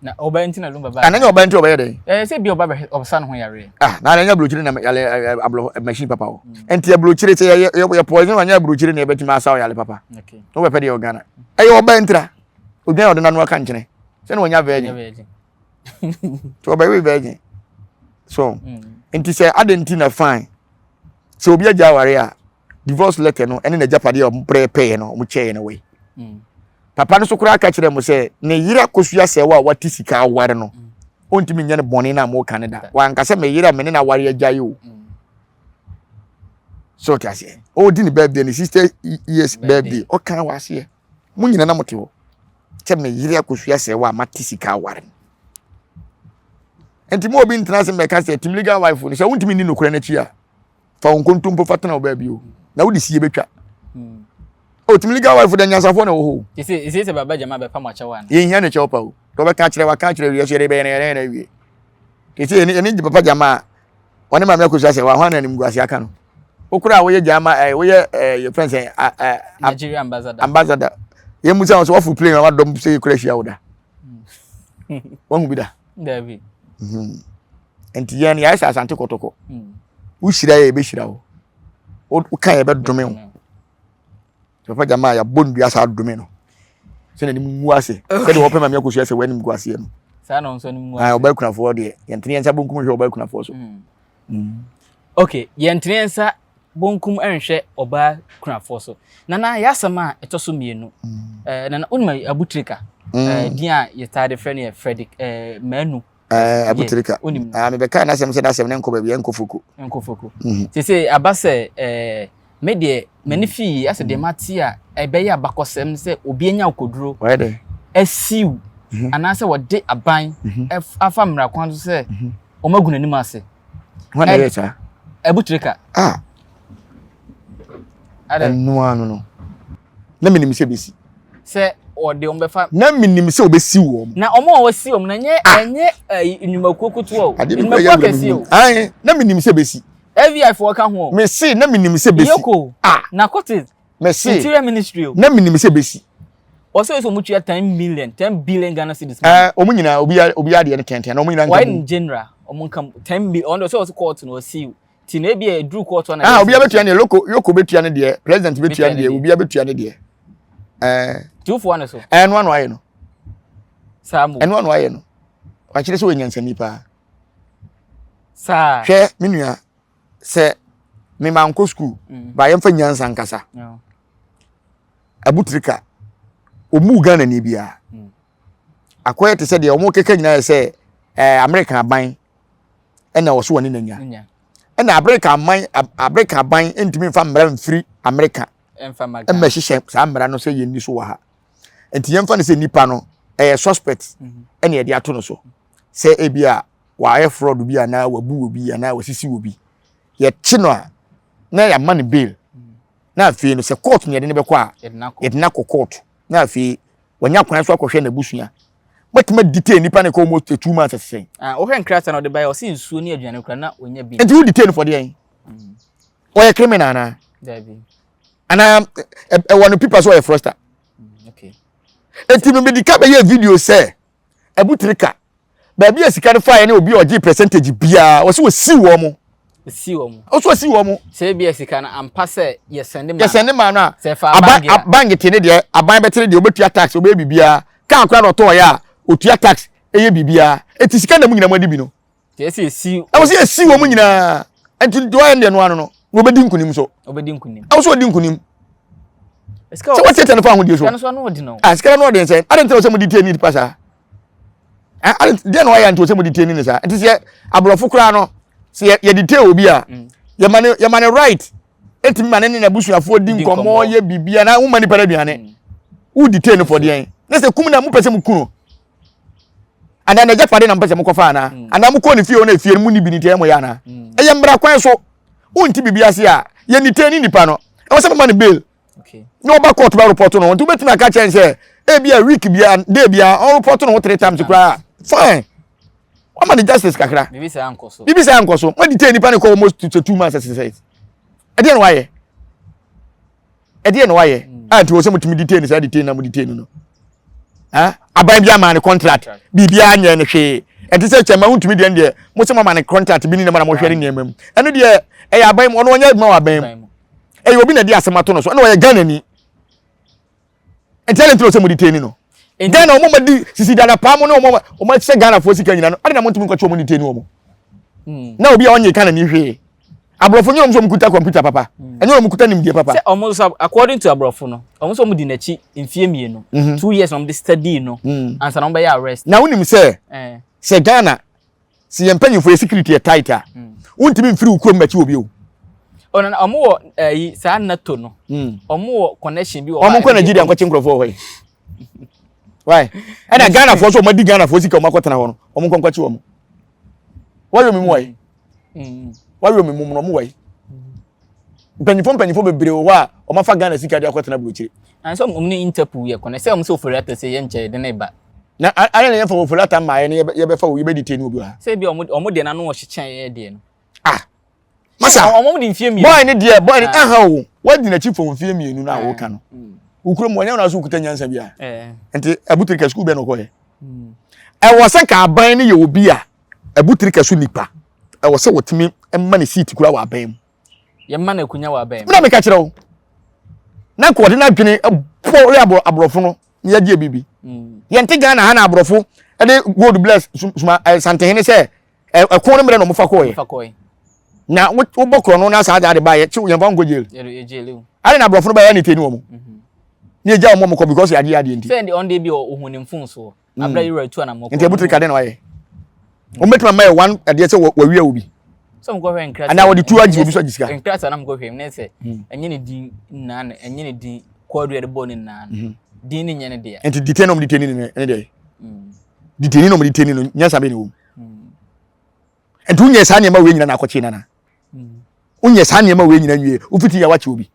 Na ɔbaa nti na Lumba baa. Ana nyɛ ɔbaa nti ɔbɛyɛ dɛn? Ɛɛ sɛ bi ɔba bɛ ɔsa ne ho yareɛ. Ah na ɛnyɛ aburokyire na yale ablo machine papa o. Nti aburokyire sɛ yɛ yɛ yɛ poison anyɛ aburokyire na yɛbɛtumi asa ɔyale papa. Okay. Na wobɛpɛ deɛ wɔ Ghana. Ɛyɛ ɔbaa ntira. Odwan a ɔde n'ano aka nkyene. Sɛ na wɔnya virgin. Nti ɔbɛwe virgin. So nti sɛ adɛn nti na fine. Sɛ obi agya aware a divorce letter no ɛne n'agyapadeɛ a wɔn brɛ pɛɛ no wɔn kyɛɛ no wei. Papa no so koraa ka kyerɛ mo sɛ ne yere akosua sɛ wa wate sika aware no ɔntumi nyɛ no bɔne no a moka no da. Wanka sɛ me yere a me ne no aware agyae o. So ɔte aseɛ. Ɔredi ne birthday ne sister years birthday ɔka wɔ aseɛ. Mo nyina na mote hɔ sɛ me yere akosua sɛ wa mate sika aware no. Nti mo obi ntena ase mmɛka sɛ team legal wife no sɛ wontumi nni nokorɛ no akyi a fa wo nkontompo fa tena wo baabi o na wode sie bɛtwa hmm. o tumi legal wife dɛ nyansafoɔ na ɛwɔ hɔ o ɛsɛ sɛ baba gyama bɛpa mo akyɛw ana yɛhia ne kyɛw pa o dɛ ɔbɛka akyerɛ waka akyerɛ wie so yɛde bɛyɛ no yɛde no awie kɛsɛ yɛne yɛne gye papa gyama a ɔne maame akɔsu asɛ wahɔ na anim guase aka no wokora a woyɛ gyama ɛ woyɛ ɛ yɛfrɛ sɛ Nigeria ambassador ambassador yɛn mu sɛ wɔn sɛ wɔfo plane na wadɔm sɛ yɛkura ahyia wo da wahu bi da dabi mhm. nti yɛn yɛayɛ sɛ asante kɔtɔkɔ mm. wohyira yɛ yɛbɛhyira wo woka yɛbɛdome wo papa gyama a yɛabɔ nnua saa dome no sɛ n'anim ngu ase sɛdeɛ wɔpɛ ma me akɔsua sɛ w'anim gu aseɛ no saa na ɔnso anim gu ase ɔbaa kunafoɔ deɛ yɛntene yɛn nsa bonkum hwɛ ɔbaa kunafoɔ so mm. Mm. Ok, yɛntene yɛn nsa bonkum nhwɛ ɔbaa kunafoɔ so. Nana, yɛ asɛm a ɛtɔ so mmienu. Mm. Eh, Nana, wonim Abu Trika? Mm. Eh, din a yɛtaa de frɛ no yɛ Frederick eh, Manu. Eh, Abu Trika. Wonim no? Ah, mebɛkaa n'asɛm sɛ n'asɛm no nkɔ baabi, ɛnkɔ foko. Ɛnkɔ foko. Mm. Sese aba sɛ eh, me deɛ m'ani mm. fii asɛ deɛ mm. mate a ɛbɛyɛ abakɔsɛm sɛ obi anya akoduro asiw mhm. anaasɛ wɔde aban mhm. afa mmara kwan so sɛ mhm. wɔn agu n'anim ase. Wɔn na yɛ saa. Abu Trika. Ah. Ɛno ano no. Na menim sɛ bɛsi. Sɛ ɔde wɔn bɛfa. Na menim sɛ ɔbɛsi wɔn. Na wɔn a wɔsi wɔn na nyɛ ah. ɛnyɛ ɛyi nnwumakuo ketewa o. Nnwumakuo akɛseɛ o. Ayi na menim sɛ bɛsi. FBI foɔ ka ho. Mesi na menim sɛ bɛsi. Yoko. Ah. Narcotics. Mesi. Interior Ministry o. Na menim sɛ bɛsi. Ɔsɛ sɛ wɔn tua 10 million 10 billion Ghana cedis. Ɛɛ wɔn nyinaa obi obi adeɛ no tɛntɛn na wɔn nyinaa nka mu. Wɔayɛ no general wɔn nka mu 10 billion ɔno sɛ ɔsɛ court na ɔsi o ti na ebi a eduru court na. Ah obi abetua ne loko yoko betua ne deɛ president betua ne deɛ obi abetua ne deɛ. Ɛɛ. Tufoɔ ne so. Ɛɛ ɛno ano ayɛ no. Saa mo. Ɛno ano ayɛ no. Wakyerɛ sɛ ɔyɛ nyansani paa. Saa. Hwɛ me nua sɛ mema nkɔ sukuu mm. ba yɛmfa nyansa nkasa. Abutirika ɔmuu Ghana ni biara. Mm. Akɔyɛ te sɛ deɛ wɔn keka nyinaa yɛ sɛ ɛɛ Amerika aban ɛna ɔso wɔne n'anya. Ɛna Amerika aban Amerika aban ntumi nfa mmara mfiri Amerika ɛmma hyehyɛ saa mmara no sɛ yɛn ni so wɔ ha. Nti yɛmfa no sɛ nipa no ɛyɛ suspect mm-hmm. ɛna yɛde ato no so sɛ ebi a wayɛ fraud bi anaa wabu obi anaa wasisi obi. Yɛkye no a na yɛama no bail. Na afei no sɛ court na yɛde no bɛkɔ a yɛde no akɔ court na afei wanya kwan so akɔhwɛ n'abusua. Bɛtumi detain nipa no kɔ almost 2 months ɛsɛ. Ah, wohwɛ nkrataa na ɔde baeɛ ɔse nsuo ne aduane kora na ɔnya bi. Nti wo detain for deɛn? Ɔyɛ criminal anaa? Dabi. Anaa ɛwɔ no pipa so ɔyɛ fraudster. Okay. Nti no mede ka bɛyɛ video sɛ Abu Trika. baabi a sika no faeɛ ne obi a ɔgye percentage biara wɔsi wɔsiw wɔn mo. Wɔsiw wɔn mo. Ɔso wɔsiw wɔn mo. Sɛ ebi a sika no ampa sɛ yɛsɛnde maa no. Yɛsɛnde maa no a. Sɛ ɛfa bank a. Bank te ne deɛ aban bɛte ne deɛ obetua tax obɛyɛ biribiara kaa koraa na ɔtɔɔ yɛ a otua tax ɛyɛ biribiara eti sika na mu nyinaa mo adi bi no. Nti ɛsɛ yɛsi. Ɛwɔ sɛ yɛsi wɔn nyinaa nti deɛ ɔyɛ no deɛ no ano no na ɔbɛdi nkunim so. Ɔbɛdi nkunim. Ɛwɔ sɛ ɔdi nkunim. Sɛ wɔtiatia no fa ahodie so. Sika no so ano ɔden o. Ah sika no ɔden sɛn adi nti na ɔsɛ mo di tie ni nipa saa. Adi deɛ na ɔyɛ nti ɔsɛ mo di tie ni ne saa nti sɛ aborɔfo koraa no sɛ yɛde tie obi a mm. yɛma ne yɛma ne right etimi ma ne ne n'abusuafoɔ di nkɔmɔ yɛ biribiara na woma nipa no aduane mm. wo di tie no fɔ deɛn ne sɛ kum na mo pɛ sɛ mo ku no. anaa n'agyapade na mpɛ sɛ mokɔfa anaa mm. anaa mokɔ ne fie hɔ na efie no mu ni bi ne nti ɛyɛ mo yɛ anaa mm. ɛyɛ mmara kwan so wonti biribi ase a yɛ ne tɛn ne nipa no ɛwɔ sɛ moma no bail na ɔba court bɛ report no nti wobɛtumi aka kyɛn sɛ ebi a week bia day bia ɔreport no ho three times koraa fine wama ne justice kakra biribi saa nkɔ so biribi saa nkɔ so mo detain nipa ne kɔ almost 2 months exercise ɛdeɛ na wayɛ ɛdeɛ na wayɛ a nti wɔ sɛ motumi detain saa detain na mo detain no aban bi ama ne contract biribiara nyɛ no hwee ɛnti sɛ kyɛma wontumi deɛ deɛ mo sɛ mama ne contract bi ne nneɛma na mohwɛ ne nneɛma mu ɛno deɛ ɛyɛ aban mu ɔno ɔnyɛ adwuma wɔ aban mu ɛyɛ obi na ɛde asɛm ato no so ɛna ɔyɛ Ghana ni nti ɛna nti na ɔsɛ mo detain no Ghana wɔn ma di sisi dada paa mo ne wɔn wɔn ahyɛ Ghana foɔ sika nyina no ɛna mo ntumi nkɔkye wɔn detain wɔn na obi a ɔnyɛ Ghana ni hwee aborɔfo nyɛ wɔn sɛ wɔn kuta kɔmputa papa hmm. ɛnyɛ wɔn kuta nimdeɛ papa. sɛ wɔn nso according to aborɔfo no wɔn nso wɔn di n'akyi mfie mmienu mhm. 2 years na wɔn de study no hmm. ansa na wɔn bɛyɛ arrest. Na wonim sɛ eh. Sɛ Ghana sɛ yɛn mpanyinfo yɛ security yɛ tight a hmm. wontumi nfiri wo kurom bɛkyi obi o. ɔno na wɔn wɔ ɛyi eh, saa nato no wɔn wɔ connection bi wɔ hɔ. Wɔn nkɔ Nigeria nkɔkye nkurɔfoɔ wɔ hɔ yi why ɛna Ghana foɔ so wɔn adi Ghana foɔ sika wɔn akɔtena hɔ no wɔn nkɔ nkɔkye wɔn wɔyɛ omi mu wɔ yi. Mm. Wayɛ omi mum no ɔmo wɔ yi. Mpanyinfoɔ mpanyinfoɔ bebree wɔ hɔ a ɔmo afa Ghana sika de akɔtena burokyire. And sɛ ɔmo ne Interpol yɛ kɔnɛ sɛ ɔmo sɛ Ofori-Atta sɛ yɛn nkyɛn yɛde ne ba. Na ayɛ na yɛn fa Ofori-Atta mmaa yɛ no yɛbɛfa obi yɛbɛ detain obi wɔ ha. Sɛ ebi ɔmo ɔmo deɛ n'ano wɔ hyekyɛn yɛ deɛ no. Ah. Masa. Ɔmo de mfie mmienu. Boy ne deɛ boy ne aha o. Wadi n'akyi fɔ mfie mmienu na awoka no. Wukuro mu ɔnyɛ wɔn aso kuta nyansa bi a. Nti abutirika sukuu bɛn na ɔkɔ yɛ. Ɛwɔ sɛ nka aban no yɛ obi a abutirika so nipa ɛwɔ sɛ wɔtumi ma ne seat kura wɔ aban mu. Yɛma no akunya wɔ aban mu. Na meka kyerɛ wo na nka ɔde n'adwene bɔ yɛ aborɔfo no na yɛgye biribi. Mm. Yɛnte Ghana ha na aborɔfo de gold bless suma eh, santehene sɛ ɛko no mmerɛ na ɔmofa kɔɔyɛ. Na wobɔ korɔ no na saa de ba yɛ kyew yɛmfa nkɔ jail. Ade na aborɔfo no bɛyɛ ne teni wɔn. Mhm. Ne yɛgya wɔn kɔ because yɛagye adeɛ nti. Sɛ ɔno deɛ bi ɔhu ne mfomsoɔ. Mm. Abira yɛrɛ tu anamɔ. Nti abutiri ka den na wayɛ. Wɔn bɛtumi ama yɛ one ɛdeɛ sɛ wɔawia obi. Sɛ mo kɔhwɛ nkrataa. Anaa wɔde tu agye obi so agye sika. Nkrataa na mo kɔhwɛ mu ne sɛ mm. ɛnyɛ ne din nyinaa na ɛnyɛ ne din kɔɔdu yɛde bɔ ne nyinaa no. Mm-hmm. Din ne nyɛ ne deɛ. Nti detain na wɔn detain ne ne deɛ. Mm. Detain na wɔn detain no nyansa bɛ ne wɔm. Nti wonyɛ saa nneɛma wei nyina na akɔkye nana. Wonyɛ saa nneɛma wei nyina nwie wofiti yɛ wakye obi.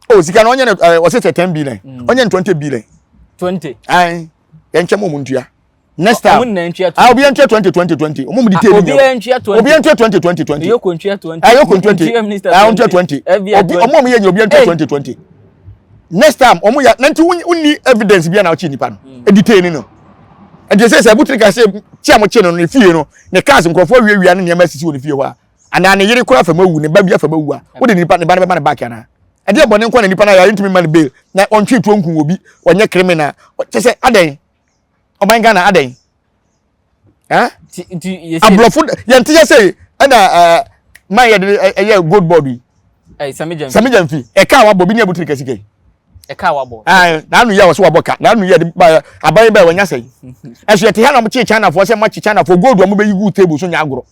O sika no ɔnyɛ no ɛɛ ɔsɛ sɛ 10 billion mm. ɔnyɛ no 20 billion. 20. Ayi yɛn nkyɛn mu ɔmo ntua. Next time ah obi ntua 20 20 20 ɔmo mu di tee ni nyɛ obi ntua 20 20 20. Oyoko ntua 20. Ayoko 20. Ah ntua 20. Obi ɔmo ɔmo yɛ nyɛ obi ntua 20 20. Next time ɔmo yɛ na nti wonni evidence bi a na ɔkye nipa no edi tee ni no nti sɛ sɛ abutiri ka sɛ kyi a mo kye no ne fie no ne cars nkurɔfoɔ awiawia ne nneɛma asisi wɔ ne fie hɔ a anaa ne yere kora fam awu ne ba bi afam awu a wode nipa ne ba no bɛma ne back anaa ɛdeɛ bɔne nkɔ na nipa no ayɛ ntumi ma no bail na ɔntwe tuo nku obi ɔnyɛ criminal kyɛ sɛ adɛn ɔman Ghana adɛn aborɔfo yɛnte yɛ sɛ ɛna ɛɛ man yɛ de ɛyɛ gold board yi Sami Gyamfi ɛka a wabɔ bi ne abutiri kɛse kɛyi ɛka a wabɔ n'anu yɛ a wɔsɛ wabɔ ka n'anu yɛ de ba aban bɛɛ wɔnya sɛyi ɛso yɛte ha na wɔn kye China foɔ sɛ wɔn akye China foɔ gold wɔn bɛyi gu table so nya agorɔ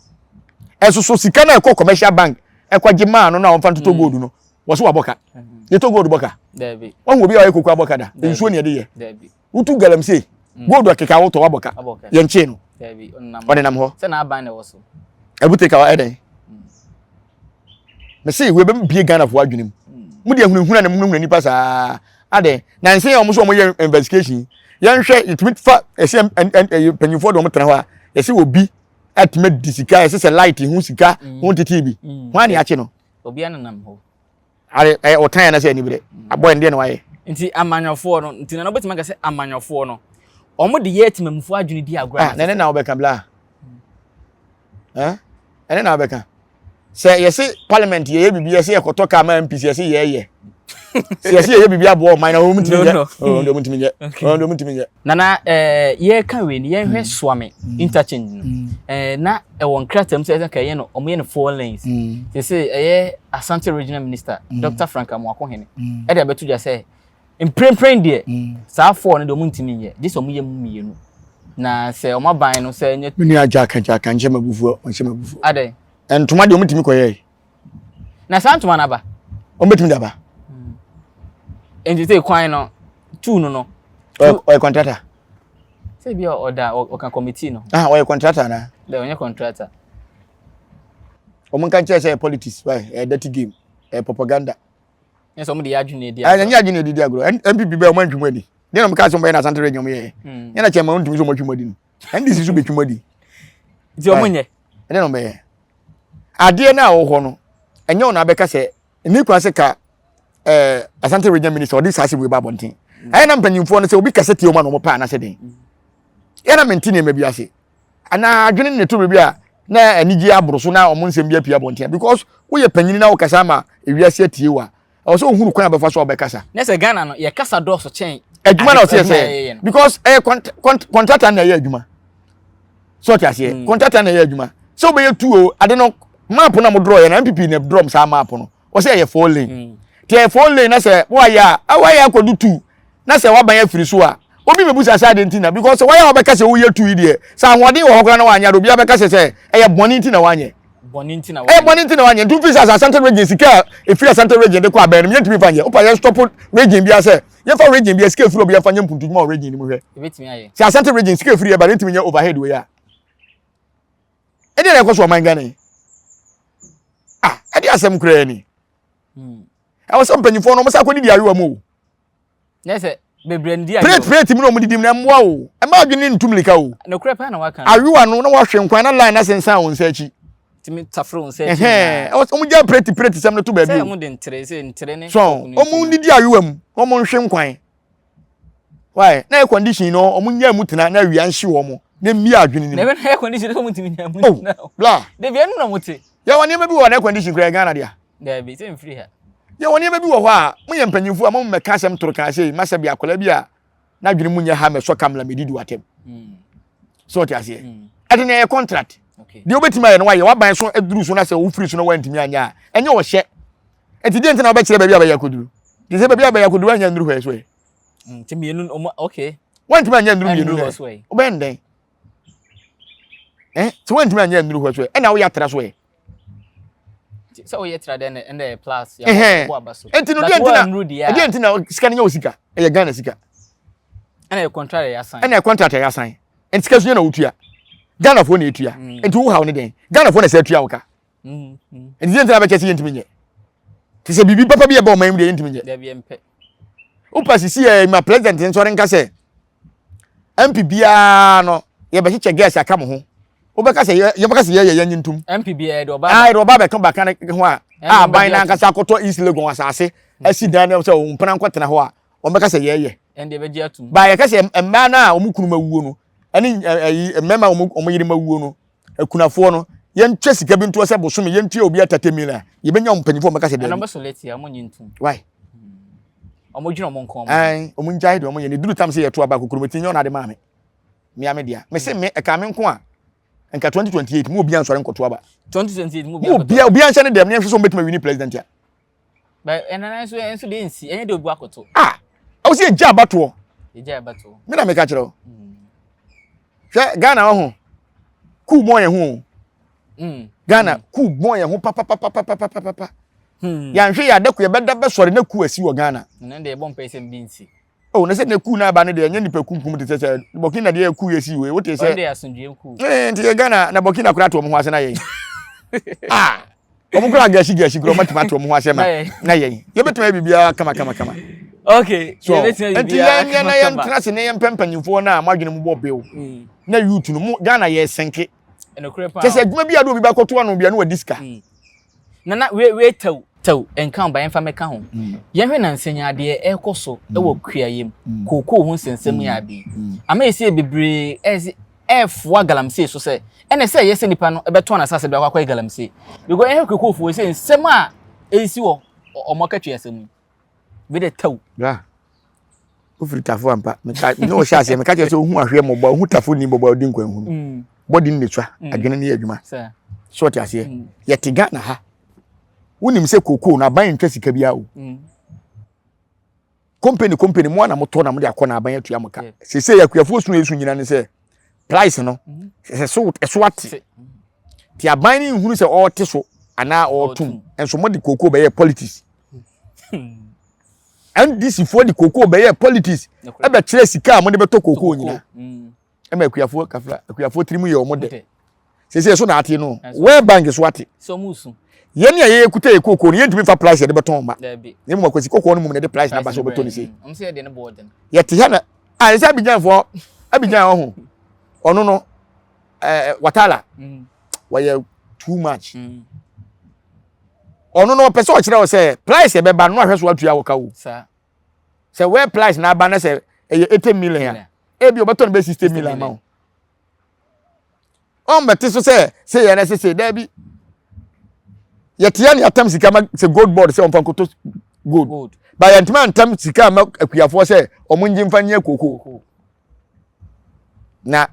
ɛso so sika na ɛkɔ commercial bank ɛkɔ gye maa no na wɔn fa ntoto gold no wɔsɛ wabɔ ka yɛtɔ gold bɔ ka wɔn obi a ɔyɛ koko abɔ ka da nsuo na yɛde yɛ wotu galamsey mm. gold ɔkeka wotɔ wabɔ ka yɛnkyee no ɔnenam hɔ ɛbute ka ɛdɛn mese wei bɛbie ghanafoɔ adwene mu mm. mo deɛ hunahuna na muhunahuna nipa saa adɛn na nsɛn a wɔn nso wɔn yɛ investigation yɛnhwɛ yɛtumi fa ɛsɛ mpanyinfoɔ de wɔn tena hɔ a yɛsɛ obi atumi di sika yɛsɛ sɛ light ho sika mm. ho tete bi ho ani akye no. Obi anenam hɔ. Are ɛyɛ ɔtan anasɛ anibere? Abɔ ɛndeɛ na wayɛ. Nti amanyɔfoɔ no, nti nana wobɛtumi aka sɛ amanyɔfoɔ no, wɔn de yɛ temamufoɔ adwene di agorɔ Ah, na ɛne na wobɛka bla. Eh? Ɛne na abɛka. Sɛ yɛse parliament yɛyɛ biribi yɛse yɛkɔtɔ kaa ma MPs yɛse yɛyɛ. Sɛ yɛse yɛyɛ biribi aboa ɔman na wɔn ntumi nyɛ. Wɔn deɛ wɔn ntumi nyɛ. Wɔn deɛ wɔn ntumi nyɛ. Nana ɛɛ yɛreka wei no yɛnhwɛ mm. Suame mm. interchange no mm. ɛɛ na ɛwɔ nkrataa mu sɛ ɛsɛ ka ɛyɛ no wɔn yɛ no four lanes. Sese ɛyɛ Asante regional minister Dr. Frank Amoakohene ɛde abɛto dwa sɛ Mprempren deɛ, saa four no deɛ wɔntumi nyɛ, gye sɛ wɔyɛ mu mmienu. Na sɛ wɔn aban no sɛ ɛnyɛ. Me nua Jack Jack nhyɛ m'abufuo ɔnhyɛ m'abufuo. Adɛn? Ntoma deɛ wɔtumi kɔyɛe. Na saa ntoma no aba? Wɔbɛtumi de aba. Nti sɛ kwan no, tuu no no. Ɔyɛ kɔntrata. Sɛ bi a ɔda ɔka committee no. Ah, ɔyɛ kɔntrata anaa? Dɛ ɔnyɛ kɔntrata. Wɔn nka nkyerɛ sɛ ɛyɛ politics, ɛyɛ dirty game, ɛyɛ propaganda. Nyɛ sɛ wɔn de yɛ adwene edi agorɔ. Ɛnyɛ adwene edi agorɔ. NPP bɛ wɔn antwi mu adi. Deɛ na wɔn kaa sɛ wɔn bɛyɛ na Asante region wɔn yɛ. Nyɛ na kyɛn ma wɔn ntumi sɛ wɔn atwi mu adi no. NDC so bɛtwi mu adi. Nti wɔn nyɛ. Ɛdeɛ na wɔn bɛyɛ. Adeɛ no a wɔwɔ hɔ no, ɛnyɛ wɔn na abɛka sɛ ɛni kwan sɛ ka ɛɛ Asante region minister ɔde saa asɛm wei ba abɔnten. Ɛyɛ na mpanyinfoɔ no sɛ obi kasa tie wɔn a na wɔn pɛ anaasɛ den. Yɛ na mente nneɛma bi ase. Anaa adwene ne to biribi a na anigye aboro so na wɔn nsɛm bi apue abɔnten because woyɛ panyin na wokasa ama ewiase atie wo a ɛwɔ sɛ wohunu kwan a bɛfa so a wobɛkasa. Ne sɛ Ghana no yɛ kasa dɔɔso kyɛn adwuma na ɔsɛ yɛ sɛ because ɛyɛ contractor na ɛyɛ adwuma sɛ ɔte aseɛ mm. contractor na ɛyɛ adwuma sɛ wobɛyɛ tu o ade no map na mo draw yɛ na npp na draw saa map no wɔsɛ ɛyɛ four lane mm. te ɛyɛ four lane na sɛ woayɛ a woayɛ akɔdu two na sɛ waban afiri so a obi bɛbu sɛ ade nti na because sɛ woayɛ a wobɛka sɛ woyɛ two yi deɛ sɛ ahoɔden wɔ hɔ koraa na woanyɛ ade obi abɛka sɛ sɛ ɛyɛ bɔne nti na woanyɛ ɛyɛ bɔne nti na woanyɛ nti wofiri sɛ asante region sika a ɛfiri asante region de kɔ abɛn no yɛntumi fa nyɛ wopa yɛn stop region bi sɛ yɛmfa region bi sika ɛfiri obi yɛmfa nyɛ mpuntudwuma wɔ region no mu hwɛ sɛ asante region sika ɛfiri yɛba no yɛntumi nyɛ overhead wei a ɛdeɛ na ɛkɔ so ɔman Ghana yi ah ɛde asɛm koraa ni hmm. ɛwɔ sɛ mpanyinfoɔ no wɔn sɛ akɔdidi ayewa mu o. nyɛ sɛ bebree ndi ayewa plate plate mu na wɔn didi mu na mmoa o ɛma adwene ne ntum lika o. nokorɛ paa na waka. Ayewa no na wahwe nkwan na line na sensan wɔn nsa akyi. Tumi tafere wɔn nsa akyi nyinaa. Ɛwɔ sɛ wɔn gya plate plate sɛm no to baabi o. Sɛ wɔn de ntere sɛ ntere ne. So wɔn didi ayewa mu na wɔn nhwe nkwan. Why? Na air condition no, ɔmo nya mu tena na awia nhye wɔn na mmie adwene no mu. Na air condition no ɔmo ntumi nya mu oh, tena. Oh, bla. Debi ɛno na ɔmo te. Yɛwɔ nneɛma bi wɔ na air condition kura Ghana dea. Dabi, sɛ mfiri ha. Yɛwɔ nneɛma bi wɔ hɔ a, mo yɛ mpanyinfo a mo mmɛka asɛm toro kan sei, masa bi akwadaa bi a n'adwene mu nyɛ ha mɛsɔ kamla mɛdidi w'atɛm. Mm. So ɔte aseɛ. Mm. Ɛde na ɛyɛ contract. Deɛ wobɛtumi ayɛ no wayɛ, waban so aduru so na sɛ wofiri so na woantumi anyɛ a, ɛnyɛ ɔhyɛ. Nti deɛ nti na wobɛkyerɛ baabi a bɛyɛ akɔduru? Te sɛ baabi a bɛyɛ akɔduru anyɛ nnuru hɔ so ɛ. Mm, nti mmienu ɔmo okay. Wɔntumi anyɛ nnuru mmienu no ɛ. Wobɛyɛ ndɛn? Eh, sɛ wɔntumi anyɛ nnuru hɔ so ɛ, ɛna woyɛ atra so ɛ. Sɛ woyɛ tra dɛn ɛna ɛyɛ plus yɛ bɔ aba so. Nti no deɛ nti na deɛ nti na sika no nyɛ wo sika, ɛyɛ Ghana sika. Ɛna ɛyɛ contract ɛyɛ asan. Ɛna ɛyɛ contract ɛyɛ asan. Nti sika so yɛ na wotua. Ghanafoɔ na etua. Mm. Nti wo haw ne dɛn? Ghanafoɔ na ɛsɛ atua wo ka. Nti deɛ nti na bɛkyɛ sɛ yɛntumi nyɛ. Te sɛ biribi papa bi ɛbɛ ɔman mu deɛ yɛntumi nyɛ. Wopa sisi yɛ ma president nsɔre nka sɛ MP biara no yɛbɛkyekyɛ girls aka mo ho. Wobɛka sɛ yɛbɛka sɛ yɛyɛ yɛnye ntom. MP biara yɛde ɔbaa. Ah yɛde ɔbaa bɛka baka ne ho a a aban n'ankasa akɔtɔ East Legon asase asi dan no sɛ wɔn mpena nkɔtena hɔ a wɔbɛka sɛ yɛyɛ. Ɛnde yɛbɛgye atum. Ba yɛka sɛ mmaa no a wɔn kunu ma wuo no ɛne ɛyi mmarima a wɔn yere ma wuo no akunafoɔ no yɛntwa sika bi ntoɔ sɛ bosome yɛntua obi atate mil a yɛbɛnya wɔn mpanyinfoɔ wɔn bɛka sɛ daabi. Ɛna wɔbɛsɔ late a wɔn nye ntum. Why? Wɔn dwene wɔn nko wɔn. Ɛn wɔn ngyae deɛ wɔn yɛ ne duru tam sɛ yɛto aba kokuromoti nyɛ wɔn ade maa me mea me dea me se me ɛka me nko a nka 2028 mu obi ansɔre nkɔto aba. 2028 mu obi obi anhyɛ ne dɛm ne yɛhwɛ sɛ wɔn bɛtumi awini president a. But ɛnana nso nso deɛ nsi ɛnyɛ deɛ obi akoto. Ah ɛwɔ sɛ yɛgya abatoɔ. Yɛgya abatoɔ. Me na meka kyerɛ wo. Hmm. Hwɛ Ghana wɔ ho kuu bɔn yɛn ho o. Hmm. Ghana hmm. kuu bɔn yɛn ho papapapapapapa. Yɛanhwɛ yɛ adako yɛbɛda bɛsɔre na kuu asi wɔ Ghana. Ɛnna deɛ ɛbɔ mpɛ sɛ mbi nsi. Oh, na sɛ ne kuu no aba no deɛ ɛnyɛ nipa kunkum te sɛ sɛ Burkina deɛ kuu yɛ si wei wote sɛ. Ɔno deɛ asomdwoe kuu. Ee nti yɛ Ghana na Burkina koraa to wɔn ho ase na yɛn. Ah wɔn koraa gasi gasi koraa wɔn atumi ato wɔn ho ase ma na yɛn yɛbɛtumi ayɛ biribiara kama kama kama. Okay so yɛbɛtumi ayɛ nti biribiara yɛn yɛn na kama yɛn kama. tena ase na yɛn mpɛ mpanyinfoɔ na mo adwene mu bɔ bew Mm. na youth no mo Ghana yɛ sɛnke Ɛnokorɛ paa kyɛ sɛ o. adwuma bi a de obi bɛkɔto ano bia no wadi sika. Mm. Nana wei wei tɛw tɛw nka ho ba yɛmfa mɛka ho. Yɛhwɛ nansa yi ara deɛ ɛrekɔ so wɔ kuayɛ mu, kookoo ho nsɛnsɛm yi ade yi. Ama ɛsɛ bebree ɛsɛ ɛrefoa galamsey so sɛ ɛna sɛ ɛyɛ sɛ nipa no ɛbɛtɔn n'asase de akɔ akɔyɛ galamsey because ɛhwɛ kokofoɔ sɛ nsɛm a ɛresi wɔ wɔn akatua asɛm yi bi de tɛw. Bra wofiri tafo ampa meka ne wɔhyɛ aseɛ meka kyerɛ sɛ wohu ahweɛ mmɔbɔ wohu tafo ni mmɔbɔ a wodi nkwa nhunu mm. bɔdi no ne sua mm. adwene no yɛ adwuma so ɔte aseɛ mm. yɛte Ghana ha wonim sɛ kokoo no aban ntwa sika biara o company company mo ana motɔ na mode akɔ na aban atua mo ka sese akuafoɔ su esu nyina ne sɛ price no mm-hmm. sɛ so ɛso ate ti aban no nhunu sɛ ɔɔte so anaa ɔɔtum nso mode kokoo bɛyɛ politics ndc foɔ de kokoo bɛyɛ politics ɛbɛkyerɛ sika a mode bɛtɔ kokoo nyina mm. ɛma akuafoɔ kafra akuafoɔ tirim yɛ wɔn dɛ sese ɛso na ate no World Bank so ate yɛn a yɛyɛ kuta yɛ kookoo no yɛntumi fa price yɛde bɛtɔn ma na mmom akwasi kɔkɔɔ no mu na yɛde price na ba sɛ wɔbɛtɔ ne sei yɛte ha na a yɛsɛ Abidjanfoɔ Abidjan ɔho ɔno no ɛɛ watala mm. wɔyɛ too much mm. ɔno no ɔpɛ sɛ ɔkyerɛ wɔ sɛ price ɛbɛba no ahwɛ so atua wɔ ka o sɛ where price na aba na sɛ ɛyɛ 80 million a ebi ɔbɛtɔ no bɛ 60 million ma wo ɔmbɛte so sɛ sɛ yɛn ɛsɛ sɛ daabi yɛte ya ne atam sika ma sɛ gold board sɛ ɔmfa nkoto gold ba yɛntumi antam sika ma akuafoɔ sɛ ɔmo ngye mfa nyɛ koko na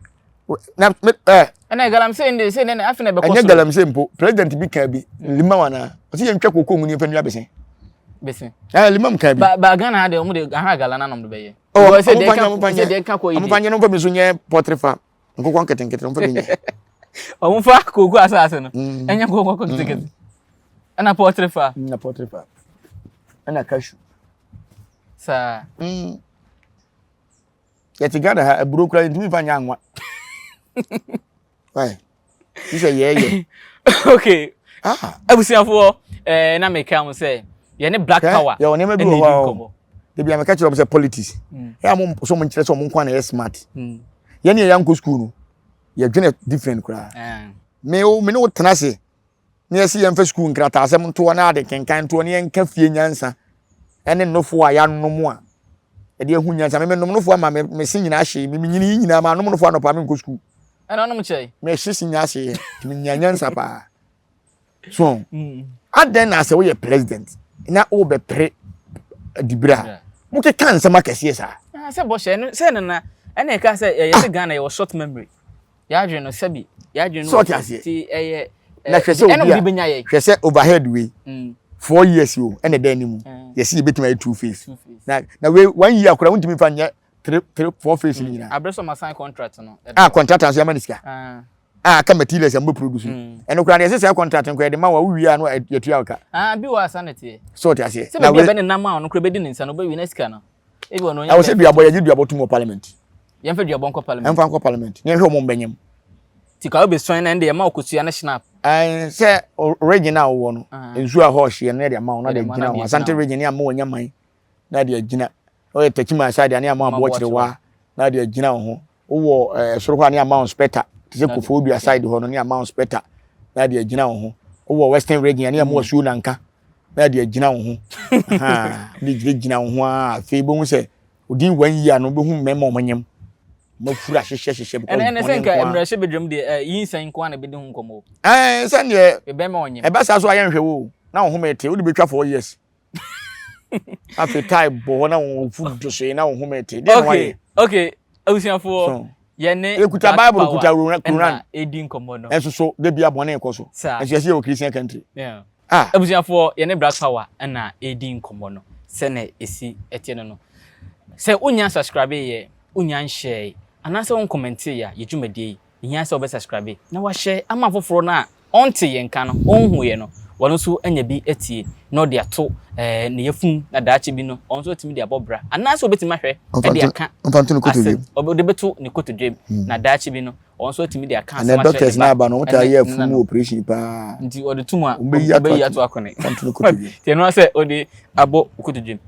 na me ɛ. Ɛna galamsey nde sɛ nene afei na ɛbɛkɔ so. Ɛnyɛ galamsey mpo president bi kan bi lima wa na ɔsi yɛn ntwa koko mu ni nfa nua bese. Bese. Ɛɛ lima mu kan bi. Ba ba Ghana ha de ɔmo de aha gala na nom de bɛyɛ. Ɔ ɔmo fa nyɛ ɔmo fa nyɛ ɔmo fa nyɛ no nfa bi so nyɛ poultry farm nkokɔ nketenkete ɔmo fa bi nyɛ. Ɔmo fa koko asase no ɛnyɛ nkokɔ nketenkete ɛna poultry farm. Ɛna poultry farm ɛna cashew. Saa. Yɛte Ghana ha aburo koraa yɛntumi nfa nyɛ anwa. Why? Yi sɛ yɛɛyɛ. Okay. Ah. Abusuafoɔ ɛɛ eh, na meka ho sɛ yɛne Black Power. Yɛwɔ nneɛma bi wɔ hɔ a ebi a meka kyerɛ wɔn sɛ politics. Mm. Ɛyɛ a mo so mo nkyerɛ sɛ wɔn nko na yɛ smart. Mm. Yɛne yɛ yankɔ school no yɛdwene different koraa. Eh. Me wo me ne wo tena ase na yɛsi yɛmfa sukuu nkrataasɛm ntoɔ na ade kenkan ntoɔ na yɛnka fie nyansa ɛne nnofo a yɛanom a ɛde ahu nyansa me menom nofo ama me me se nyinaa hye me menyini yi nyinaa ma anom nofo anɔpa menkɔ sukuu ɛna ɔnom kyɛe me hye se nyinaa hye nti menya nyansa paa so mm. adɛn na sɛ woyɛ president na wobɛpere adibere a mokeka nsɛm akɛseɛ saa ah, sɛ bɔhyɛ no sɛ nana ɛna ɛka sɛ ɛyɛ sɛ Ghana yɛwɔ short memory Y'adwene no sɛbi y'adwene no sɛ ɔte aseɛ ti ɛyɛ na hwɛ sɛ obi a hwɛ sɛ overhead wei mm. 4 years o ɛna ɛda anim mm. yɛsi yɛbɛtumi ayɛ two face na na wei one year koraa wontumi fa nyɛ three three four face mm. nyinaa abere sɛ ɔma sign contract no ah contract nso yɛama ne sika ah. a aka materials a mo produce mm. ɛno koraa deɛ ɛsɛ sɛ contract nkɔ yɛde ma wa wowie a no yɛtua wo ka ah bi wɔ asa ne teɛ sɛ ɔte aseɛ sɛ baabi a bɛne nam a ɔno koraa bɛdi ne nsa no wobɛwie na sika no ebi wɔ no ɔnyɛ ɛwɔ sɛ duabɔ yɛgye duabɔ tom wɔ parliament Yɛmfa duabɔ nkɔ parliament. Ɛmfa nkɔ parliament. Na yɛnhwɛ wɔn mbɛnyam. Ti ka wobɛsuan na ɛnde ɛma ɔkosua ne snap. Ɛn sɛ region a wowɔ no, nsuo a ɛhɔ ɔhyeɛ no yɛde ama wo na de agyina ho. Asante region ne ama wɔnya man na de agyina. Ɔyɛ Techiman aside a ne ama aboɔ kyerewa na de agyina wo ho. Wowɔ ɛɛ soro hɔ a ne ama wo inspector te sɛ Koforidua side hɔ no ne ama wo inspector na de agyina wo ho. Wowɔ Western region a ne ama wasuo nanka na de agyina wo ho. De gyinagyina wo ho a afei bɛhu sɛ Odin one year no wobɛhu mmarima a wɔnyem mafuru ahyehyɛ hyehyɛ because ɛnɛ sɛ nka mmerɛhyɛ badwam deɛ eh, yinsɛn nko ara na ɛbɛdi ho nkɔmmɔ o. Ɛɛ sɛdeɛ bɛrima ɔnyem ɛba saa so a yɛnhwɛ wo na wo home te wode bɛtwa 4 years afei tae bɔ hɔ na wo fu dosoe na wo home te deɛ na wayɛ. Okay abusuafoɔ yɛne Yɛkuta Bible kuta Quran ɛdi nkɔmmɔ no ɛnso so da bi abɔne kɔ so ɛnso yɛsɛ yɛwɔ Christian country. Yeah. Ah. Abusuafoɔ, yɛne Black Power na ɛredi nkɔmmɔ no sɛnɛ ɛsi ɛteɛ no no. Sɛ wonnya subscribe yɛ, wonnya nhyɛɛ, anaasɛ wo nkɔmɛntee a, yɛ dwumadie yi, ɛhia sɛ wobɛ subscribe na wahyɛ ama afoforɔ no a ɔnte yɛn nka no, ɔnhu yɛn no, wɔn nso anya bi atie na ɔde ato eh, ne yafunu na daakye bi no, ɔno nso atumi de abɔ bra anaasɛ ɔbɛtumi ahwɛ ɛde aka asɛm, ɔde bɛto ne kotodwam na daakye bi no, Wɔn nso atumi de aka asɛm akyerɛ ne ba. Doctors na aba no, wɔn taa yɛ afunu mu operation paa. Nti wɔde tum a, wɔbɛyi ato akɔne. Nti ɛno sɛ wɔde abɔ kotodwe.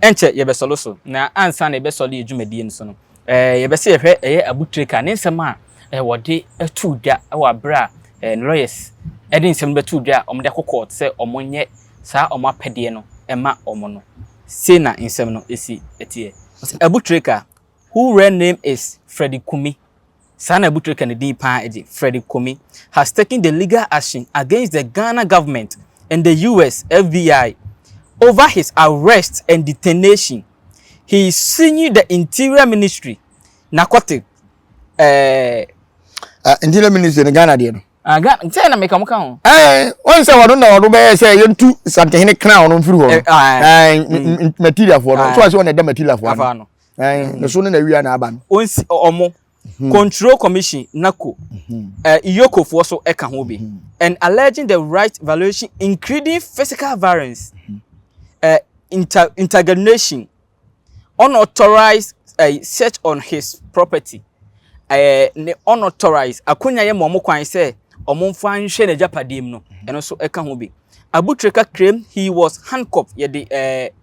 Ɛnkyɛ yɛbɛsɔlo so. Na ansa na yɛbɛsɔlo yɛ dwumadie no so no, ɛɛ yɛbɛsɛ yɛhwɛ ɛyɛ Abu Trica ne nsɛm a ɛɛ wɔde ato dwa wɔ abere a ɛɛ ne lawyers ɛde nsɛm no bɛto dwa a wɔde akɔ court sɛ wɔnyɛ saa wɔn apɛdeɛ no ɛma wɔn no. Sei na nsɛm no esi ɛteɛ. Abu Trica, who real name is Freddie Kumi. Saa na Abu Trica ne din paa gye, Frederick Commey, has taken the legal action against the Ghana government and the US FBI over his arrest and detention. He is suing the Interior Ministry, Narcotic, eh, Uh, Interior Ministry no Ghana deɛ no. Ah, Ghana, sɛ na meka mo ka ho. Eh, wɔn sɛ wɔn na wɔn bɛyɛ sɛ yɛntu Santehene crown no mfiri hɔ no. Eh, ah, Eh, material foɔ no. So wɔn sɛ wɔn na ɛda material foɔ Afa no. no. Eh, ne so ne na wia na aba no. Onsi ɔmo Control Commission NACO, eh, EOCO foɔ so ɛka ho bi. And alleging the right violation including physical violence, eh, inter interrogation, unauthorized search on his property. Eh, ne unauthorized akonya yɛ ma ɔmo kwan sɛ ɔmo mfa nhwɛ n'agyapadeɛ mu no, ɛno nso ɛka ho bi. Abu Trica claimed he was handcuffed, yɛde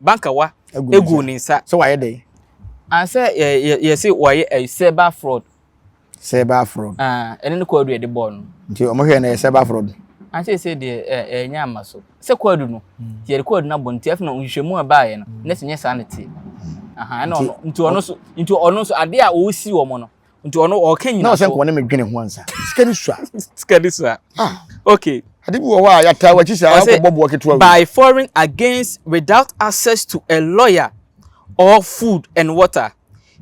bankawa Egu ne egu nsa. ne nsa. Sɛ wayɛ dɛ. Ansɛ yɛ yɛsi wɔyɛ cyber fraud. Cyber fraud. Ah, ɛne ne kɔɔdu yɛde bɔɔl no. Nti ɔmo hwɛ na yɛ cyber fraud. Ansɛ sɛ deɛ ɛnyɛ ama so sɛ kɔɔdu no yɛde kɔɔdu no abɔ, nti afei na nhwehwɛmu a ɛbaeɛ no ne sɛ nyɛ saa ne te. Aha, ɛna ɔno nti ɔno nso adeɛ a ɔresi wɔn no, nti ɔno ɔka Na nyina ɔsɛ so. Nkɔmɔ ne me dwene ho ansa. Sika ni sua. Sika ni sua. Ah. Okay. Ade bi wɔ hɔ a yɛtaa w'akyi saa Ɔsɛ, akɔbɔ boɔ ketewa. By foreign against without access to a lawyer or food and water.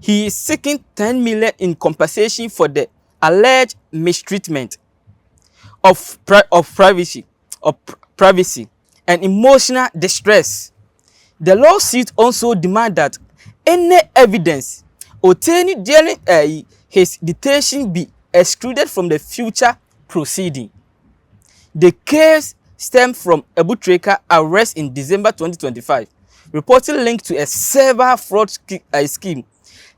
He is seeking 10 million in compensation for the alleged mistreatment of privacy and emotional distress. The lawsuit also demand that any evidence obtained during his detention be excluded from the future proceeding. The case stemmed from Abu Trica arrest in December 2025, reportedly linked to a cyber fraud scheme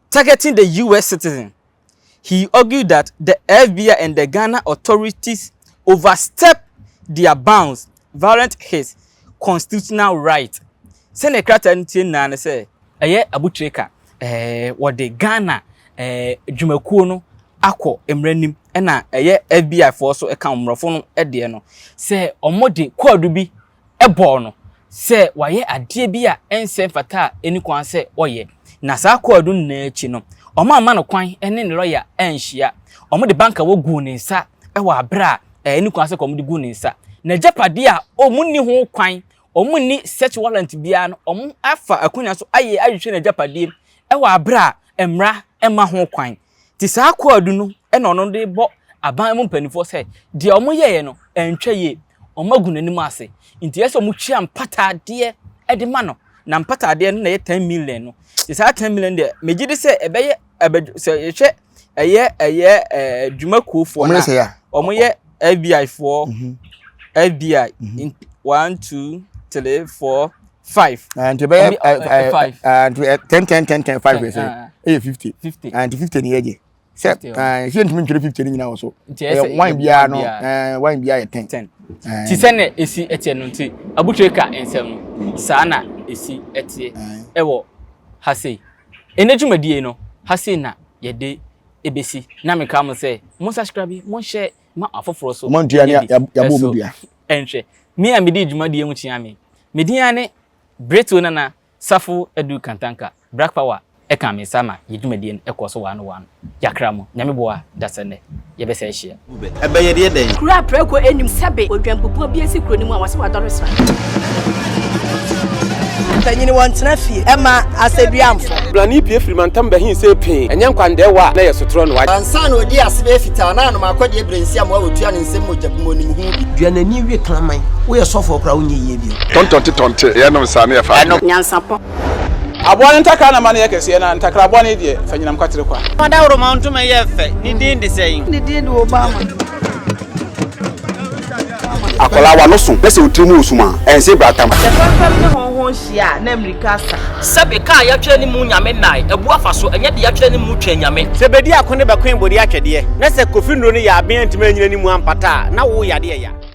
targeting the U.S. citizen. He argued that the FBI and the Ghana authorities overstepped their bounds, violating his constitutional right. Sɛnea krataa no tie nyinaa ne sɛ ɛyɛ Abu Trica wɔde Ghana dwumakuo no akɔ mmerɛ nim, ɛna ɛyɛ FBI foɔ so ɛka mmorɔfo no deɛ no sɛ ɔmo de kɔɔdo bi ɛbɔɔ no sɛ wayɛ adeɛ bi a ɛnsɛ mfata a ɛni kwan sɛ ɔyɛ. Na saa kɔɔdo nyinaa akyi no, ɔmo ama no kwan ɛne ne lɔya ɛnhyia. Ɔmo de banka wɔ gu ne nsa ɛwɔ abere a ɛni kwan sɛ ɔmo de gu ne nsa. Na agyapadeɛ a ɔmo nni ho kwan, ɔmo nni search warrant biara no, ɔmo afa akonnwa so ayɛ ahwehwɛ n'agyapadeɛ mu ɛwɔ abere a mmara ɛma ho kwan. Te saa kɔɔdo no ɛna ɔno de bɔ aban mu mpanimfoɔ sɛ deɛ ɔmo yɛɛ no ɛntwa yie, ɔmo agu n'anim ase, nti ɛsɛ ɔmo tua mpataadeɛ ɛde ma no. Na mpataadeɛ no na ɛyɛ 10 million no. Te saa 10 million deɛ, megye di sɛ ɛbɛyɛ ɛbɛ sɛ yɛhwɛ ɛyɛ dwumakuofoɔ Ɔmo na ne sɛ ya. Ɔmo yɛ FBI foɔ, FBI in one, two, three, four, five. Ah, nti ɛbɛyɛ Ɔmo five. Nti 10 10 10 10 5 yɛ sɛ Ah. ɛyɛ 50. 50. Ah, nti 50 ni yɛ gye sɛ 50, ah, sɛ ntumi ntwerɛ 50 ni nyinaa wɔ so. Nti ɛyɛ sɛ Ɛyɛ one biara no one biara. One biara yɛ 10. 10. Eh. Ti sɛ esi ɛteɛ no, nti Abu Trica nsɛm no saa na esi ɛteɛ ɛwɔ ha sei. Ɛnɛ dwumadie no ha sei na yɛde ebesi, na meka mo sɛ mo subscribe, mo share ma afoforɔ so. Mo ntua ne ɛnyɛ bi. yabɔ mu Ɛso dua. Ɛnhwɛ me a mede dwumadie ho kyia me, medin ara ne Breto Nana Safo Edu Kantanka Black Power. Ɛka me nsa ma yɛ dwumadie no ɛkɔ so waano waano. Yakra mo, Nyame boa, dasɛ nnɛ yɛbɛsɛ ahyia. Ɛbɛyɛ deɛ dɛn? Kuro a prɛko anim sɛbe odwampupuo bi asi kuro no mu a wɔsɛ wadɔre sra. Panyini wɔntena fie ɛma asɛduamfo. Blani pie firi mantam bɛhin sɛ pii ɛnyɛ nkwandɛɛwɔ a na yɛ sotorɔ no wa. Ansa na ɔdi ase bɛyɛ fitaa na anom akɔdeɛ berɛ nsi amoa wɔtua ne nsɛm mogya mu onim ho bi. Duanani wie kraman woyɛ sɔfoɔ koraa wonyɛ yie bio. Tɔntɔnte tɔnte yɛnom saa ne yɛfa. Ɛno nyansapɔ. Aboa no ntakra na ma no yɛ kɛseɛ, na ntakra bɔne deɛ fa nyinam kwatere kwa. Ɔdawuroma ntoma yɛ fɛ, ne din de sɛn? Ne din de Obama. Akwadaa wa no so na sɛ otiri mu osum a ɛnse bratam. Sɛ fɛmfɛm ne hɔnho hyia a na mmirika asa. Sɛbe kaa yɛatwerɛ ne mu Nyame nae abu afa so, ɛnyɛ de yɛatwerɛ ne mu twɛn Nyame. Sɛ bɛdi ako ne bɛkoe bɔdi atwɛdeɛ na sɛ Kofi Nnuro no yɛ aben antimi anyina ne mu ampata a na wo yadeɛ ya.